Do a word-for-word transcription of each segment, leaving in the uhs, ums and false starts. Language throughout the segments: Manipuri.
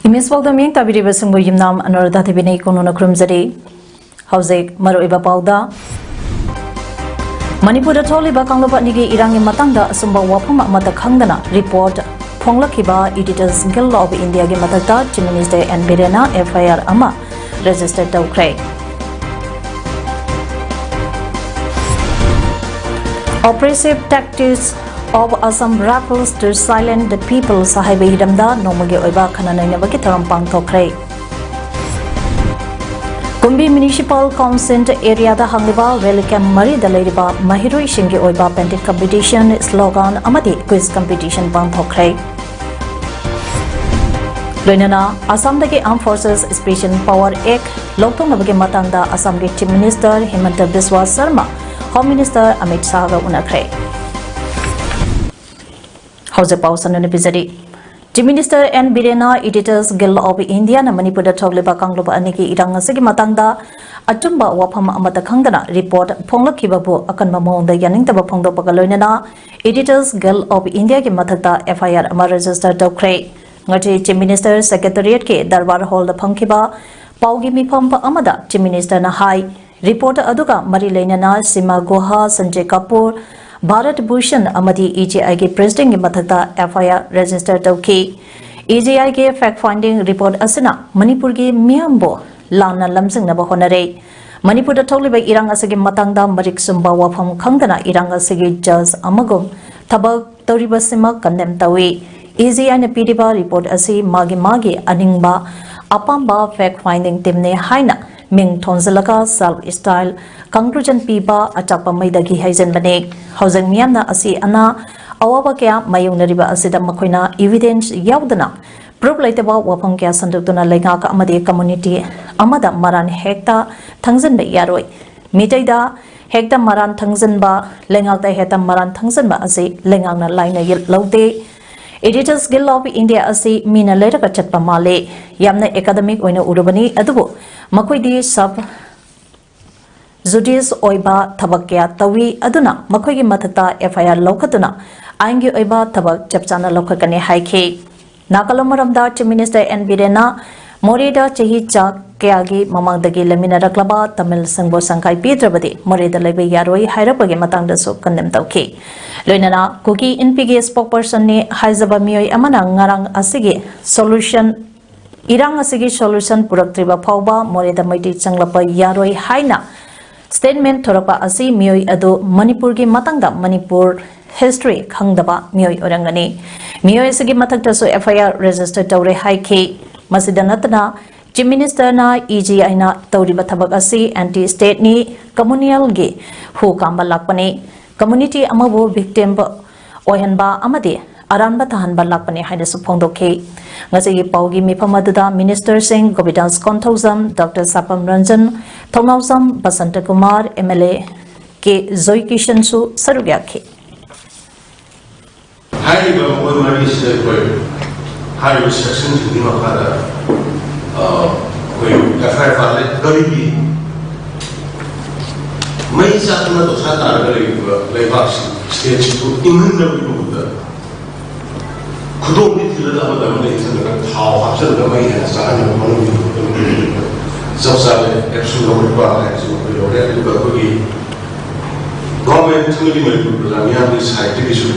ꯏꯃꯦꯖ ꯄꯥꯎꯗꯝ ꯌꯦꯡ ꯇꯥꯕꯤꯔꯤꯕꯁꯤꯡꯕꯨ ꯌꯨꯝꯅꯥꯝ ꯑꯅꯨꯔꯥꯙꯥ ꯗꯦꯕꯤꯅ ꯏꯀꯣꯟ ꯍꯨꯅ ꯈꯨꯔꯨꯝꯖꯔꯤ꯫ ꯍꯧꯖꯤꯛ ꯃꯔꯨꯑꯣꯏꯕ ꯄꯥꯎꯗ, ꯃꯅꯤꯄꯨꯔꯗ ꯊꯣꯛꯂꯤꯕ ꯀꯥꯡꯂꯨꯞ ꯑꯅꯤꯒꯤ ꯏꯔꯥꯡꯒꯤ ꯃꯇꯥꯡꯗ ꯑꯆꯨꯝꯕ ꯋꯥꯐꯝ ꯑꯃꯠꯇ ꯈꯪꯗꯅ ꯔꯤꯄꯣꯔꯠ ꯐꯣꯡꯂꯛꯈꯤꯕ Editors Guild of Indiaꯒꯤ ꯃꯊꯛꯇ Chief Minister ꯑꯦꯟ ꯕꯤꯔꯦꯟꯅ F I R ꯑꯃ register ꯇꯧꯈ꯭ꯔꯦ꯫ Oppressive tactics of Assam Rifles to Silence the Peoples ꯍꯥꯏꯕ ꯍꯤꯔꯝꯗ ꯅꯣꯡꯃꯒꯤ ꯑꯣꯏꯕ ꯈꯟꯅ ꯅꯩꯅꯕꯒꯤ ꯊꯧꯔꯝ ꯄꯥꯡꯊꯣꯛꯈ꯭ꯔꯦ꯫ ꯀꯨꯝꯕꯤ Municipal Council areaꯗ ꯍꯥꯡꯂꯤꯕ valley camp ꯃꯔꯤꯗ ꯂꯩꯔꯤꯕ ꯃꯍꯩꯔꯣꯏꯁꯤꯡꯒꯤ ꯑꯣꯏꯕ painting competition, slogan ꯑꯃꯗꯤ quiz competition ꯄꯥꯡꯊꯣꯛꯈ꯭ꯔꯦ꯫ ꯂꯣꯏꯅꯅ ꯑꯁꯥꯝꯗꯒꯤ Armed Forces Special Power Act ꯂꯧꯊꯣꯛꯅꯕꯒꯤ ꯃꯇꯥꯡꯗ ꯑꯁꯥꯝꯒꯤ Chief Minister ꯍꯤꯃꯟꯇ ꯕꯤꯁ꯭ꯋꯥ Sharma Home Minister Amit ꯁꯥꯍꯒ ꯎꯅꯈ꯭ꯔꯦ꯫ ꯍꯧꯖꯤꯛ ꯄꯥꯎ ꯁꯟꯗꯣꯛꯅ ꯄꯤꯖꯔꯤ꯫ Chief Minister ꯑꯦꯟ ꯕꯤꯔꯦꯟꯅ Editors Guild of Indiaꯅ ꯃꯅꯤꯄꯨꯔꯗ ꯊꯣꯛꯂꯤꯕ ꯀꯥꯡꯂꯨꯞ ꯑꯅꯤꯒꯤ ꯏꯔꯥꯡ ꯑꯁꯤꯒꯤ ꯃꯇꯥꯡꯗ ꯑꯆꯨꯝꯕ ꯋꯥꯐꯝ ꯑꯃꯠꯇ ꯈꯪꯗꯅ ꯔꯤꯄꯣꯔꯠ ꯐꯣꯡꯂꯛꯈꯤꯕꯕꯨ ꯑꯀꯟꯕ ꯃꯑꯣꯡꯗ ꯌꯥꯅꯤꯡꯗꯕ ꯐꯣꯡꯗꯣꯛꯄꯒ ꯂꯣꯏꯅꯅ Editors Guild of Indiaꯒꯤ ꯃꯊꯛꯇ F I R ꯑꯃ register ꯇꯧꯈ꯭ꯔꯦ꯫ ꯉꯁꯤ Chief Minister Secretariatꯀꯤ ꯗꯔꯕꯥꯔ ꯍꯣꯜꯗ ꯐꯝꯈꯤꯕ ꯄꯥꯎꯒꯤ ꯃꯤꯐꯝ ꯑꯃꯗ Chief Ministerꯅ ꯍꯥꯏ, ꯔꯤꯄꯣꯔꯠ ꯑꯗꯨꯒ ꯃꯔꯤ ꯂꯩꯅꯅ ꯁꯤꯃꯥ ꯒꯨꯍꯥ, ꯁꯟꯖꯦ ꯀꯥꯄꯨꯔ, ꯚꯥꯔꯠ ꯚꯨꯁꯟ ꯑꯃꯗꯤ E G Iꯒꯤ Presidentꯀꯤ ꯃꯊꯛꯇ F I R register ꯇꯧꯈꯤ꯫ E G Iꯒꯤ fact finding report ꯑꯁꯤꯅ ꯃꯅꯤꯄꯨꯔꯒꯤ ꯃꯤꯌꯥꯝꯕꯨ ꯂꯥꯟꯅ ꯂꯝꯖꯤꯡꯅꯕ ꯍꯣꯠꯅꯔꯦ꯫ ꯃꯅꯤꯄꯨꯔꯗ ꯊꯣꯛꯂꯤꯕ ꯏꯔꯥꯡ ꯑꯁꯤꯒꯤ ꯃꯇꯥꯡꯗ ꯃꯔꯤꯛ ꯆꯨꯝꯕ ꯋꯥꯐꯝ ꯈꯪꯗꯅ ꯏꯔꯥꯡ ꯑꯁꯤꯒꯤ judge ꯑꯃꯒꯨꯝ ꯊꯕꯛ ꯇꯧꯔꯤꯕꯁꯤꯃꯛ condemn ꯇꯧꯏ꯫ E G Iꯅ ꯄꯤꯔꯤꯕ report ꯑꯁꯤ ꯃꯥꯒꯤ ꯃꯥꯒꯤ ꯑꯅꯤꯡꯕ ꯑꯄꯥꯝꯕ fact finding teamꯅꯤ ꯍꯥꯏꯅ ꯃꯤꯡ ꯊꯣꯟꯖꯤꯜꯂꯒ self style conclusion ꯄꯤꯕ ꯑꯆꯥꯛꯄ ꯃꯩꯗꯒꯤ ꯍꯩꯖꯤꯟꯕꯅꯤ꯫ ꯍꯧꯖꯤꯛ ꯃꯤꯌꯥꯝꯅ ꯑꯁꯤ ꯑꯅꯥ ꯑꯋꯥꯕ ꯀꯌꯥ ꯃꯥꯌꯣꯛꯅꯔꯤꯕ ꯑꯁꯤꯗ ꯃꯈꯣꯏꯅ evidence ꯌꯥꯎꯗꯅ proof ꯂꯩꯇꯕ ꯋꯥꯐꯝ ꯀꯌꯥ ꯁꯟꯗꯣꯛꯇꯨꯅ ꯂꯩꯉꯥꯛ ꯑꯃꯗꯤ community ꯑꯃꯗ ꯃꯔꯥꯟ ꯍꯦꯛꯇ ꯊꯪꯖꯤꯟꯕ ꯌꯥꯔꯣꯏ꯫ ꯃꯤꯇꯩꯗ ꯍꯦꯛꯇ ꯃꯔꯥꯟ ꯊꯪꯖꯤꯟꯕ, ꯂꯩꯉꯥꯛꯇ ꯍꯦꯛꯇ ꯃꯔꯥꯟ ꯊꯪꯖꯤꯟꯕ ꯑꯁꯤ ꯂꯩꯉꯥꯛꯅ ꯂꯥꯏꯅ ꯂꯧꯗꯦ꯫ Editors Guild of India ꯑꯁꯤ ꯃꯤꯅ ꯂꯩꯔꯒ ꯆꯠꯄ ꯃꯥꯜꯂꯤ꯫ ꯌꯥꯝꯅ academic ꯑꯣꯏꯅ ꯎꯔꯕꯅꯤ, ꯑꯗꯨꯕꯨ ꯃꯈꯣꯏꯗꯤ sub judice ꯑꯣꯏꯕ ꯊꯕꯛ ꯀꯌꯥ ꯇꯧꯏ, ꯑꯗꯨꯅ ꯃꯈꯣꯏꯒꯤ ꯃꯊꯛꯇ F I R ꯂꯧꯈꯠꯇꯨꯅ ꯑꯥꯏꯟꯒꯤ ꯑꯣꯏꯕ ꯊꯕꯛ ꯆꯞ ꯆꯥꯅ ꯂꯧꯈꯠꯀꯅꯤ ꯍꯥꯏꯈꯤ꯫ ꯅꯥꯒꯥꯂꯣꯡ ꯃꯔꯝꯗ Chief Minister N ꯕꯤꯔꯦꯟꯅ ꯃꯣꯔꯦꯗ ꯆꯍꯤ ꯆꯥ ꯀꯌꯥꯒꯤ ꯃꯃꯥꯡꯗꯒꯤ ꯂꯩꯃꯤꯟꯅꯔꯛꯂꯕ ꯇꯥꯃꯤꯜꯁꯤꯡꯕꯨ ꯁꯪꯒꯥꯏ ꯄꯤꯗ꯭ꯔꯕꯗꯤ ꯃꯣꯔꯦꯗ ꯂꯩꯕ ꯌꯥꯔꯣꯏ ꯍꯥꯏꯔꯛꯄꯒꯤ ꯃꯇꯥꯡꯗꯁꯨ condemn ꯇꯧꯈꯤ꯫ ꯂꯣꯏꯅꯅ ꯀꯨꯀꯤ ꯏꯟꯄꯤꯒꯤ spokespersonꯅꯤ ꯍꯥꯏꯖꯕ ꯃꯤꯑꯣꯏ ꯑꯃꯅ ꯉꯔꯥꯡ ꯑꯁꯤꯒꯤ solution, ꯏꯔꯥꯡ ꯑꯁꯤꯒꯤ solution ꯄꯨꯔꯛꯇ꯭ꯔꯤꯕ ꯐꯥꯎꯕ ꯃꯣꯔꯦꯗ ꯃꯩꯇꯩ ꯆꯪꯂꯛꯄ ꯌꯥꯔꯣꯏ ꯍꯥꯏꯅ statement ꯊꯣꯔꯛꯄ ꯑꯁꯤ ꯃꯤꯑꯣꯏ ꯑꯗꯨ ꯃꯅꯤꯄꯨꯔꯒꯤ ꯃꯇꯥꯡꯗ ꯃꯅꯤꯄꯨꯔ history ꯈꯪꯗꯕ ꯃꯤꯑꯣꯏ ꯑꯣꯏꯔꯝꯒꯅꯤ꯫ ꯃꯤꯑꯣꯏ ꯑꯁꯤꯒꯤ ꯃꯊꯛꯇꯁꯨ F I R register ꯇꯧꯔꯦ ꯍꯥꯏꯈꯤ꯫ ꯃꯁꯤꯗ ꯅꯠꯇꯅ Chief Ministerꯅ E G ꯑꯩꯅ ꯇꯧꯔꯤꯕ ꯊꯕꯛ ꯑꯁꯤ anti stateꯅꯤ, communalꯒꯤ ꯍꯨ ꯀꯥꯝꯕ ꯂꯥꯛꯄꯅꯤ, community ꯑꯃꯕꯨ victim ꯑꯣꯏꯍꯟꯕ ꯑꯃꯗꯤ ꯑꯔꯥꯟꯕ ꯇꯥꯍꯟꯕ ꯂꯥꯛꯄꯅꯤ ꯍꯥꯏꯅꯁꯨ ꯐꯣꯡꯗꯣꯛꯈꯤ꯫ ꯉꯁꯤꯒꯤ ꯄꯥꯎꯒꯤ ꯃꯤꯐꯝ ꯑꯗꯨꯗ ministerꯁꯤꯡ ꯒꯣꯄꯤꯗꯥꯁ Konthoujam, Doctor ꯁꯥꯄꯝ Ranjan, Thounaojam Basanta Kumar, M L A K ꯖꯣꯏꯀꯤꯁꯟꯁꯨ ꯁꯔꯨꯛ ꯌꯥꯈꯤ꯫ ꯍꯥꯏꯔꯤꯕ ꯃꯈꯣꯏ ꯃꯔꯤꯁꯤꯗ ꯑꯩꯈꯣꯏ ꯍꯥꯏꯔꯤꯕ sectionꯁꯤꯡꯒꯤ ꯃꯈꯥꯗ, ꯑ, ꯑꯩꯈꯣꯏ F I R ꯄꯥꯜꯂꯦ꯫ ꯀꯔꯤꯒꯤ ꯃꯩ ꯆꯥꯛꯇꯨꯅ ꯗꯣꯁꯥ ꯇꯥꯔꯒ ꯂꯩꯔꯤꯕ ꯂꯩꯕꯥꯛꯁꯤ, stateꯁꯤꯕꯨ ꯏꯪꯍꯟꯅꯕꯒꯤ ꯃꯍꯨꯠꯇ ꯈꯨꯗꯣꯡꯗꯤ ꯊꯤꯜꯂꯒ ꯑꯃꯗ ꯑꯃꯗ ꯏꯟꯁꯤꯜꯂꯒ ꯊꯥꯎ ꯍꯥꯞꯆꯤꯜꯂꯒ ꯃꯩ ꯍꯦꯟꯅ ꯆꯥꯍꯟꯅꯕ ꯍꯣꯠꯅꯕꯒꯤ ꯃꯍꯨꯠꯇ ꯆꯞ ꯆꯥꯕ action ꯂꯧꯔꯛꯄ ꯍꯥꯏꯕꯁꯤ ꯑꯩꯈꯣꯏ ꯂꯧꯔꯦ꯫ ꯑꯗꯨꯒ ꯑꯩꯈꯣꯏꯒꯤ government ꯑꯃꯗꯤ ꯃꯅꯤꯄꯨꯔ ꯄ꯭ꯔꯖꯥ ꯃꯤꯌꯥꯝꯒꯤ sideꯇꯒꯤꯁꯨ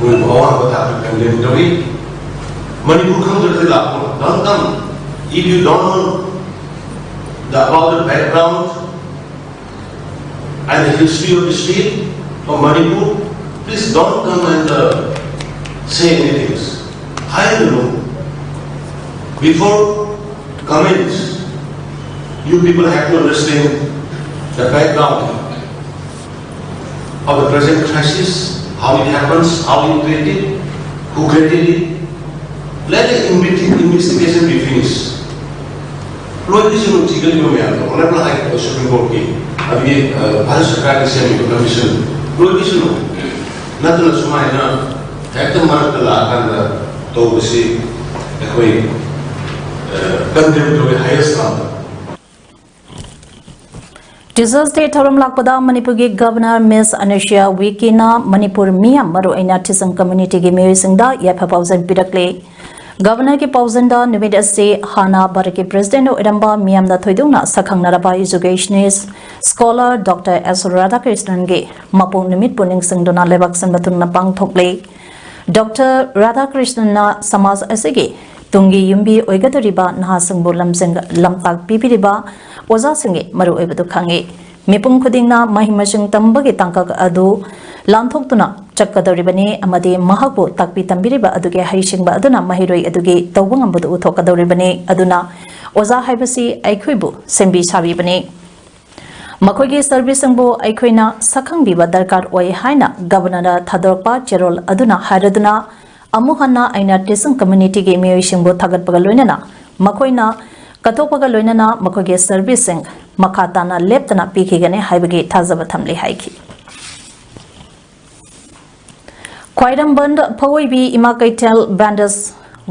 ꯃꯣꯏꯕꯨ ꯑꯋꯥꯡꯕ ꯊꯥꯛꯇ condemn ꯇꯧꯏ꯫ ꯃꯅꯤꯄꯨꯔ ꯈꯪꯗ꯭ꯔꯗꯤ ꯂꯥꯛꯀꯅꯨ꯫ Don't come. If you don't know the, about the background and the history of the state of Manipur, please don't come and, uh, say anything. ꯍꯥꯏꯒꯅꯨ꯫ Before comments, You people have to understand the background of the present crisis, how it happens, how it created, who created it. Let the investi- investigation be finished. ꯂꯣꯏꯕꯤꯁꯅꯨ ꯊꯤꯒꯠꯂꯤꯕ ꯃꯌꯥꯝꯗꯣ꯫ Honorable High Supreme Courtꯀꯤ ꯑꯗꯒꯤ ꯚꯥꯔꯠ ꯁꯔꯀꯥꯔꯒꯤ ꯁꯦꯝꯃꯤꯕ ꯀꯃꯤꯁꯟ ꯂꯣꯏꯕꯤꯁꯅꯨ꯫ ꯅꯠꯇꯅ ꯁꯨꯃꯥꯏꯅ ꯍꯦꯛꯇ ꯃꯔꯛꯇ ꯂꯥꯛꯑꯀꯥꯟꯗ ꯇꯧꯕꯁꯤ ꯑꯩꯈꯣꯏ ꯀꯟꯗꯦꯝ ꯇꯧꯋꯤ ꯍꯥꯏꯌꯦꯁ ꯀꯥꯎꯟꯗ꯫ Teachers Day ꯊꯧꯔꯝ ꯂꯥꯛꯄꯗ ꯃꯅꯤꯄꯨꯔꯒꯤ Governor Miss Anusuiya Uikey ꯅ ꯃꯅꯤꯄꯨꯔ ꯃꯤꯌꯥꯝ, ꯃꯔꯨꯑꯣꯏꯅ teaching community ꯒꯤ ꯃꯤꯑꯣꯏꯁꯤꯡꯗ ꯌꯥꯏꯐ ꯄꯥꯎꯖꯦꯜ ꯄꯤꯔꯛꯂꯦ꯫ Governor ꯒꯤ ꯄꯥꯎꯖꯦꯜꯗ ꯅꯨꯃꯤꯠ ꯑꯁꯤ ꯍꯥꯟꯅ ꯚꯥꯔꯠꯀꯤ President ꯑꯣꯏꯔꯝꯕ ꯃꯤꯌꯥꯝꯅ ꯊꯣꯏꯗꯣꯛꯅ ꯁꯛꯈꯪꯅꯔꯕ educationist, scholar Doctor S Radhakrishnan ꯒꯤ ꯃꯄꯣꯛ ꯅꯨꯃꯤꯠꯄꯨ ꯅꯤꯡꯁꯤꯡꯗꯨꯅ ꯂꯩꯕꯥꯛ ꯁꯤꯟꯕ ꯊꯨꯡꯅ ꯄꯥꯡꯊꯣꯛꯂꯦ꯫ Doctor Radhakrishnan ꯅ ꯁꯃꯥꯖ ꯑꯁꯤꯒꯤ ꯇꯨꯡꯒꯤ ꯌꯨꯝꯕꯤ ꯑꯣꯏꯒꯗꯧꯔꯤꯕ ꯅꯍꯥꯁꯤꯡꯕꯨ ꯂꯝꯖꯤꯡ ꯂꯝꯇꯥꯛ ꯄꯤꯕꯤꯔꯤꯕ ꯑꯣꯖꯥꯁꯤꯡꯒꯤ ꯃꯔꯨꯑꯣꯏꯕꯗꯨ ꯈꯪꯏ꯫ ꯃꯤꯄꯨꯝ ꯈꯨꯗꯤꯡꯅ ꯃꯍꯩ ꯃꯁꯤꯡ ꯇꯝꯕꯒꯤ ꯇꯥꯡꯀꯛ ꯑꯗꯨ ꯂꯥꯟꯊꯣꯛꯇꯨꯅ ꯆꯠꯀꯗꯧꯔꯤꯕꯅꯤ ꯑꯃꯗꯤ ꯃꯍꯥꯛꯄꯨ ꯇꯥꯛꯄꯤ ꯇꯝꯕꯤꯔꯤꯕ ꯑꯗꯨꯒꯤ ꯍꯩꯁꯤꯡꯕ ꯑꯗꯨꯅ ꯃꯍꯩꯔꯣꯏ ꯑꯗꯨꯒꯤ ꯇꯧꯕ ꯉꯝꯕꯗꯨ ꯎꯠꯊꯣꯛꯀꯗꯧꯔꯤꯕꯅꯤ꯫ ꯑꯗꯨꯅ ꯑꯣꯖꯥ ꯍꯥꯏꯕꯁꯤ ꯑꯩꯈꯣꯏꯕꯨ ꯁꯦꯝꯕꯤ ꯁꯥꯕꯤꯕꯅꯤ꯫ ꯃꯈꯣꯏꯒꯤ service ꯁꯤꯡꯕꯨ ꯑꯩꯈꯣꯏꯅ ꯁꯛꯈꯪꯕꯤꯕ ꯗꯔꯀꯥꯔ ꯑꯣꯏ ꯍꯥꯏꯅ Governor ꯅ ꯊꯥꯗꯣꯔꯛꯄ ꯆꯦꯔꯣꯜ ꯑꯗꯨꯅ ꯍꯥꯏꯔꯗꯨꯅ, ꯑꯃꯨꯛ ꯍꯟꯅ ꯑꯩꯅ teaching community ꯒꯤ ꯃꯤꯑꯣꯏꯁꯤꯡꯕꯨ ꯊꯥꯒꯠꯄꯒ ꯂꯣꯏꯅꯅ ꯃꯈꯣꯏꯅ ꯀꯠꯊꯣꯛꯄꯒ ꯂꯣꯏꯅꯅ ꯃꯈꯣꯏꯒꯤ service ꯁꯤꯡ ꯃꯈꯥ ꯇꯥꯅ ꯂꯦꯞꯇꯅ ꯄꯤꯈꯤꯒꯅꯤ ꯍꯥꯏꯕꯒꯤ ꯊꯥꯖꯕ ꯊꯝꯂꯤ ꯍꯥꯏꯈꯤ꯫ ꯈ꯭ꯋꯥꯏꯔꯝꯕꯟ ꯐꯧꯑꯣꯏꯕꯤ ꯏꯃꯥ ꯀꯩꯊꯦꯜ Vendors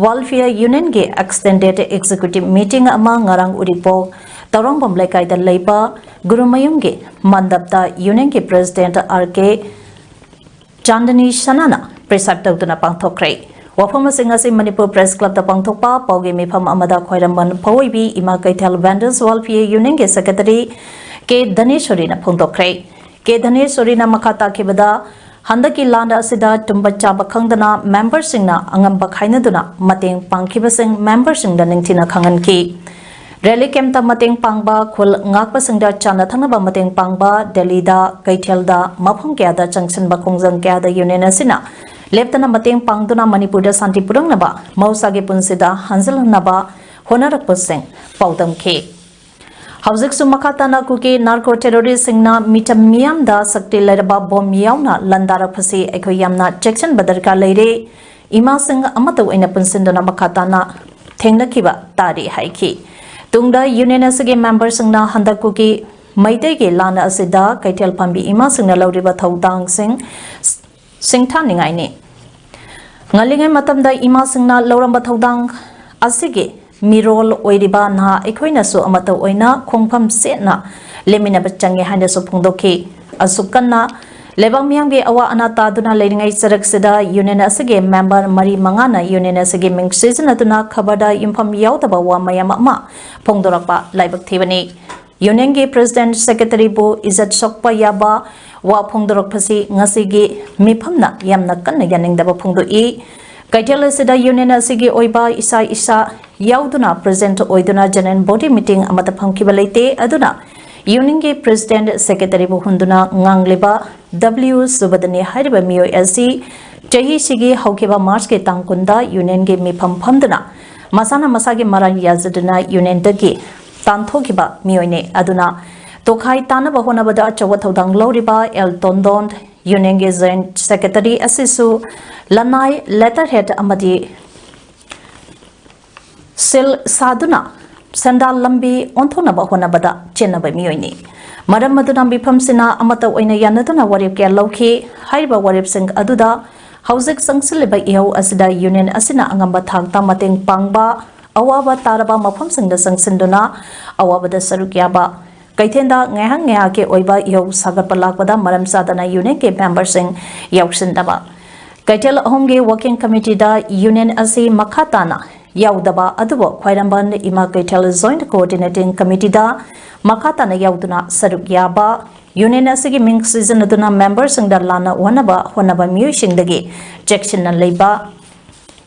Welfare Union ꯒꯤ extended executive meeting ꯑꯃ ꯉꯔꯥꯡ ꯎꯔꯤꯄꯣꯛ ꯇꯧꯔꯥꯡꯕꯝ ꯂꯩꯀꯥꯏꯗ ꯂꯩꯕ ꯒꯨꯔꯨꯃꯌꯨꯝꯒꯤ ꯃꯟꯗꯞꯇ Union ꯒꯤ President R K Chandni ꯁꯅꯥꯅ preside ꯇꯧꯗꯨꯅ ꯄꯥꯡꯊꯣꯛꯈ꯭ꯔꯦ꯫ ꯋꯥꯐꯝꯁꯤꯡ ꯑꯁꯤ ꯃꯅꯤꯄꯨꯔ Press Club ꯇ ꯄꯥꯡꯊꯣꯛꯄ ꯄꯥꯎꯒꯤ ꯃꯤꯐꯝ ꯑꯃꯗ ꯈ꯭ꯋꯥꯏꯔꯝꯕꯟ ꯐꯧꯑꯣꯏꯕꯤ ꯏꯃꯥ ꯀꯩꯊꯦꯜ Vendors Welfare Union ꯒꯤ Secretary ꯀꯦ ꯙꯅꯦꯁꯣꯔꯤꯅ ꯐꯣꯡꯗꯣꯛꯈ꯭ꯔꯦ꯫ ꯀꯦ ꯙꯅꯦꯁꯣꯔꯤꯅ ꯃꯈꯥ ꯇꯥꯈꯤꯕꯗ, ꯍꯟꯗꯛꯀꯤ ꯂꯥꯟ ꯑꯁꯤꯗ ꯇꯨꯝꯕ ꯆꯥꯕ ꯈꯪꯗꯅ member ꯁꯤꯡꯅ ꯑꯉꯝꯕ ꯈꯥꯏꯅꯗꯨꯅ ꯃꯇꯦꯡ ꯄꯥꯡꯈꯤꯕꯁꯤꯡ member ꯁꯤꯡꯗ ꯅꯤꯡꯊꯤꯅ ꯈꯪꯍꯟꯈꯤ꯫ Relief camp ꯇ ꯃꯇꯦꯡ ꯄꯥꯡꯕ, ꯈꯨꯜ ꯉꯥꯛꯄꯁꯤꯡꯗ ꯆꯥꯅ ꯊꯛꯅꯕ ꯃꯇꯦꯡ ꯄꯥꯡꯕ, ꯗꯦꯜꯂꯤꯗ, ꯀꯩꯊꯦꯜꯗ, ꯃꯐꯝ ꯀꯌꯥꯗ ꯆꯪꯁꯤꯟꯕ ꯈꯣꯡꯖꯪ ꯀꯌꯥꯗ Union ꯑꯁꯤꯅ ꯂꯦꯞꯇꯅ ꯃꯇꯦꯡ ꯄꯥꯡꯗꯨꯅ ꯃꯅꯤꯄꯨꯔꯗ ꯁꯥꯟꯇꯤ ꯄꯨꯔꯛꯅꯕ, ꯃꯍꯧꯁꯥꯒꯤ ꯄꯨꯟꯁꯤꯗ ꯍꯟꯖꯤꯜꯍꯟꯅꯕ ꯍꯣꯠꯅꯔꯛꯄꯁꯤꯡ ꯄꯥꯎꯗꯝꯈꯤ꯫ ꯍꯧꯖꯤꯛꯁꯨ ꯃꯈꯥ ꯇꯥꯅ ꯀꯨꯀꯤ ꯅꯥꯔꯀꯣ ꯇꯦꯔꯣꯔꯤꯁꯁꯤꯡꯅ ꯃꯤꯆꯝ ꯃꯤꯌꯥꯝꯗ ꯁꯛꯇꯤ ꯂꯩꯔꯕ ꯕꯣꯝ ꯌꯥꯎꯅ ꯂꯥꯟꯗꯥꯔꯛꯄꯁꯤ ꯑꯩꯈꯣꯏ ꯌꯥꯝꯅ ꯆꯦꯛꯁꯤꯟꯕ ꯗꯔꯀꯥꯔ ꯂꯩꯔꯦ꯫ ꯏꯃꯥꯁꯤꯡ ꯑꯃꯠꯇ ꯑꯣꯏꯅ ꯄꯨꯟꯁꯤꯟꯗꯨꯅ ꯃꯈꯥ ꯇꯥꯅ ꯊꯦꯡꯅꯈꯤꯕ ꯇꯥꯔꯤ ꯍꯥꯏꯈꯤ꯫ ꯇꯨꯡꯗ ꯌꯨꯅꯤꯌꯟ ꯑꯁꯤꯒꯤ ꯃꯦꯝꯕꯔꯁꯤꯡꯅ ꯍꯟꯗꯛ ꯀꯨꯀꯤ ꯃꯩꯇꯩꯒꯤ ꯂꯥꯟ ꯑꯁꯤꯗ ꯀꯩꯊꯦꯜ ꯐꯝꯕꯤ ꯏꯃꯥꯁꯤꯡꯅ ꯂꯧꯔꯤꯕ ꯊꯧꯗꯥꯡꯁꯤꯡ ꯁꯤꯡꯊꯥꯅꯤꯡꯉꯥꯏꯅꯤ꯫ ꯉꯜꯂꯤꯉꯩ ꯃꯇꯝꯗ ꯏꯃꯥꯁꯤꯡꯅ ꯂꯧꯔꯝꯕ ꯊꯧꯗꯥꯡ ꯑꯁꯤꯒꯤ ꯃꯤꯔꯣꯜ ꯑꯣꯏꯔꯤꯕ ꯅꯍꯥ ꯑꯩꯈꯣꯏꯅꯁꯨ ꯑꯃꯠꯇ ꯑꯣꯏꯅ ꯈꯣꯡꯐꯝ ꯆꯦꯠꯅ ꯂꯦꯞꯃꯤꯟꯅꯕ ꯆꯪꯉꯤ ꯍꯥꯏꯅꯁꯨ ꯐꯣꯡꯗꯣꯛꯈꯤ꯫ ꯑꯁꯨꯛ ꯀꯟꯅ ꯂꯩꯕꯥꯛ ꯃꯤꯌꯥꯝꯒꯤ ꯑꯋꯥ ꯑꯅꯥ ꯇꯥꯗꯨꯅ ꯂꯩꯔꯤꯉꯩ ꯆꯔꯛꯁꯤꯗ ꯌꯨꯅꯤꯌꯟ ꯑꯁꯤꯒꯤ ꯃꯦꯝꯕꯔ ꯃꯔꯤ ꯃꯉꯥꯅ ꯌꯨꯅꯤꯌꯟ ꯑꯁꯤꯒꯤ ꯃꯤꯡ ꯁꯤꯖꯤꯟꯅꯗꯨꯅ ꯈꯕꯔꯗ ꯌꯨꯝꯐꯝ ꯌꯥꯎꯗꯕ ꯋꯥ ꯃꯌꯥꯝ ꯑꯃ ꯐꯣꯡꯗꯣꯔꯛꯄ ꯂꯥꯏꯕꯛ ꯊꯤꯕꯅꯤ꯫ ꯌꯨꯅꯤꯌꯟꯒꯤ ꯄ꯭ꯔꯦꯁꯤꯗꯦꯟꯠ, ꯁꯦꯀ꯭ꯔꯦꯇꯔꯤꯕꯨ ꯏꯖꯠ ꯁꯣꯛꯄ ꯌꯥꯕ ꯋꯥ ꯐꯣꯡꯗꯣꯔꯛꯄꯁꯤ ꯉꯁꯤꯒꯤ ꯃꯤꯐꯝꯅ ꯌꯥꯝꯅ ꯀꯟꯅ ꯌꯥꯅꯤꯡꯗꯕ ꯐꯣꯡꯗꯣꯛꯏ꯫ ꯀꯩꯊꯦꯜ ꯑꯁꯤꯗ ꯌꯨꯅꯤꯌꯟ ꯑꯁꯤꯒꯤ ꯑꯣꯏꯕ ꯏꯁꯥ ꯏꯁꯥ ꯌꯥꯎꯗꯨꯅ ꯄ꯭ꯔꯦꯁꯤꯗꯦꯟꯠ ꯑꯣꯏꯗꯨꯅ ꯖꯦꯅꯔꯦꯜ ꯕꯣꯗꯤ ꯃꯤꯇꯤꯡ ꯑꯃꯠꯇ ꯐꯝꯈꯤꯕ ꯂꯩꯇꯦ꯫ ꯑꯗꯨꯅ ꯌꯨꯅꯤꯌꯟꯒꯤ ꯄ꯭ꯔꯦꯁꯤꯗꯦꯟꯠ, ꯁꯦꯀ꯭ꯔꯦꯇꯔꯤꯕꯨ ꯍꯨꯟꯗꯨꯅ ꯉꯥꯡꯂꯤꯕ ꯗꯕ꯭ꯂꯤꯌꯨ ꯁꯨꯕꯗꯅꯤ ꯍꯥꯏꯔꯤꯕ ꯃꯤꯑꯣꯏ ꯑꯁꯤ ꯆꯍꯤꯁꯤꯒꯤ ꯍꯧꯈꯤꯕ ꯃꯥꯔꯆꯀꯤ ꯇꯥꯡ ꯀꯨꯟꯗ ꯌꯨꯅꯤꯌꯟꯒꯤ ꯃꯤꯐꯝ ꯐꯝꯗꯨꯅ ꯃꯁꯥꯅ ꯃꯁꯥꯒꯤ ꯃꯔꯥꯜ ꯌꯥꯖꯗꯨꯅ ꯌꯨꯅꯤꯌꯟꯗꯒꯤ ꯇꯥꯟꯊꯣꯛꯈꯤꯕ ꯃꯤꯑꯣꯏꯅꯤ꯫ ꯑꯗꯨꯅ ꯇꯣꯈꯥꯏ ꯇꯥꯅꯕ ꯍꯣꯠꯅꯕꯗ ꯑꯆꯧꯕ ꯊꯧꯗꯥꯡ ꯂꯧꯔꯤꯕ ꯑꯦꯜ ꯇꯣꯟꯗꯣꯟ, ꯌꯨꯅꯤꯌꯟꯒꯤ ꯖꯣꯏꯟꯠ ꯁꯦꯀ꯭ꯔꯦꯇꯔꯤ ꯑꯁꯤꯁꯨ ꯂꯅꯥꯏ, ꯂꯦꯇꯔꯍꯦꯗ ꯑꯃꯗꯤ ꯁꯤꯜ ꯁꯥꯗꯨꯅ ꯁꯦꯟꯗꯥꯜ ꯂꯝꯕꯤ ꯑꯣꯟꯊꯣꯛꯅꯕ ꯍꯣꯠꯅꯕꯗ ꯆꯦꯟꯅꯕ ꯃꯤꯑꯣꯏꯅꯤ꯫ ꯃꯔꯝ ꯑꯗꯨꯅ ꯃꯤꯐꯝꯁꯤꯅ ꯑꯃꯠꯇ ꯑꯣꯏꯅ ꯌꯥꯅꯗꯨꯅ ꯋꯥꯔꯦꯞ ꯀꯌꯥ ꯂꯧꯈꯤ꯫ ꯍꯥꯏꯔꯤꯕ ꯋꯥꯔꯦꯞꯁꯤꯡ ꯑꯗꯨꯗ ꯍꯧꯖꯤꯛ ꯆꯪꯁꯤꯜꯂꯤꯕ ꯏꯍꯧ ꯑꯁꯤꯗ ꯌꯨꯅꯤꯌꯟ ꯑꯁꯤꯅ ꯑꯉꯝꯕ ꯊꯥꯛꯇ ꯃꯇꯦꯡ ꯄꯥꯡꯕ, ꯑꯋꯥꯕ ꯇꯥꯔꯕ ꯃꯐꯝꯁꯤꯡꯗ ꯆꯪꯁꯤꯟꯗꯨꯅ ꯑꯋꯥꯕꯗ ꯁꯔꯨꯛ ꯌꯥꯕ, ꯀꯩꯊꯦꯜꯗ ꯉꯥꯏꯍꯥꯛ ꯉꯥꯏꯍꯥꯛꯀꯤ ꯑꯣꯏꯕ ꯏꯍꯧ ꯁꯥꯒꯠꯄ ꯂꯥꯛꯄꯗ ꯃꯔꯝ ꯆꯥꯗꯅ ꯌꯨꯅꯤꯌꯟꯒꯤ ꯃꯦꯝꯕꯔꯁꯤꯡ ꯌꯥꯎꯁꯤꯟꯗꯕ, ꯀꯩꯊꯦꯜ ꯑꯍꯨꯝꯒꯤ ꯋꯥꯔꯀꯤꯡ ꯀꯃꯤꯇꯤꯗ ꯌꯨꯅꯤꯌꯟ ꯑꯁꯤ ꯃꯈꯥ ꯇꯥꯅ ꯌꯥꯎꯗꯕ ꯑꯗꯨꯕꯨ ꯈ꯭ꯋꯥꯏꯔꯝꯕꯟ ꯏꯃꯥ ꯀꯩꯊꯦꯜ ꯖꯣꯏꯟꯠ ꯀꯣꯑꯣꯔꯗꯤꯅꯦꯇꯤꯡ ꯀꯃꯤꯇꯤꯗ ꯃꯈꯥ ꯇꯥꯅ ꯌꯥꯎꯗꯨꯅ ꯁꯔꯨꯛ ꯌꯥꯕ, ꯌꯨꯅꯤꯌꯟ ꯑꯁꯤꯒꯤ ꯃꯤꯡ ꯁꯤꯖꯤꯟꯅꯗꯨꯅ ꯃꯦꯝꯕꯔꯁꯤꯡꯗ ꯂꯥꯟꯅ ꯑꯣꯟꯅꯕ ꯍꯣꯠꯅꯕ ꯃꯤꯑꯣꯏꯁꯤꯡꯗꯒꯤ ꯆꯦꯛꯁꯤꯟꯅ ꯂꯩꯕ,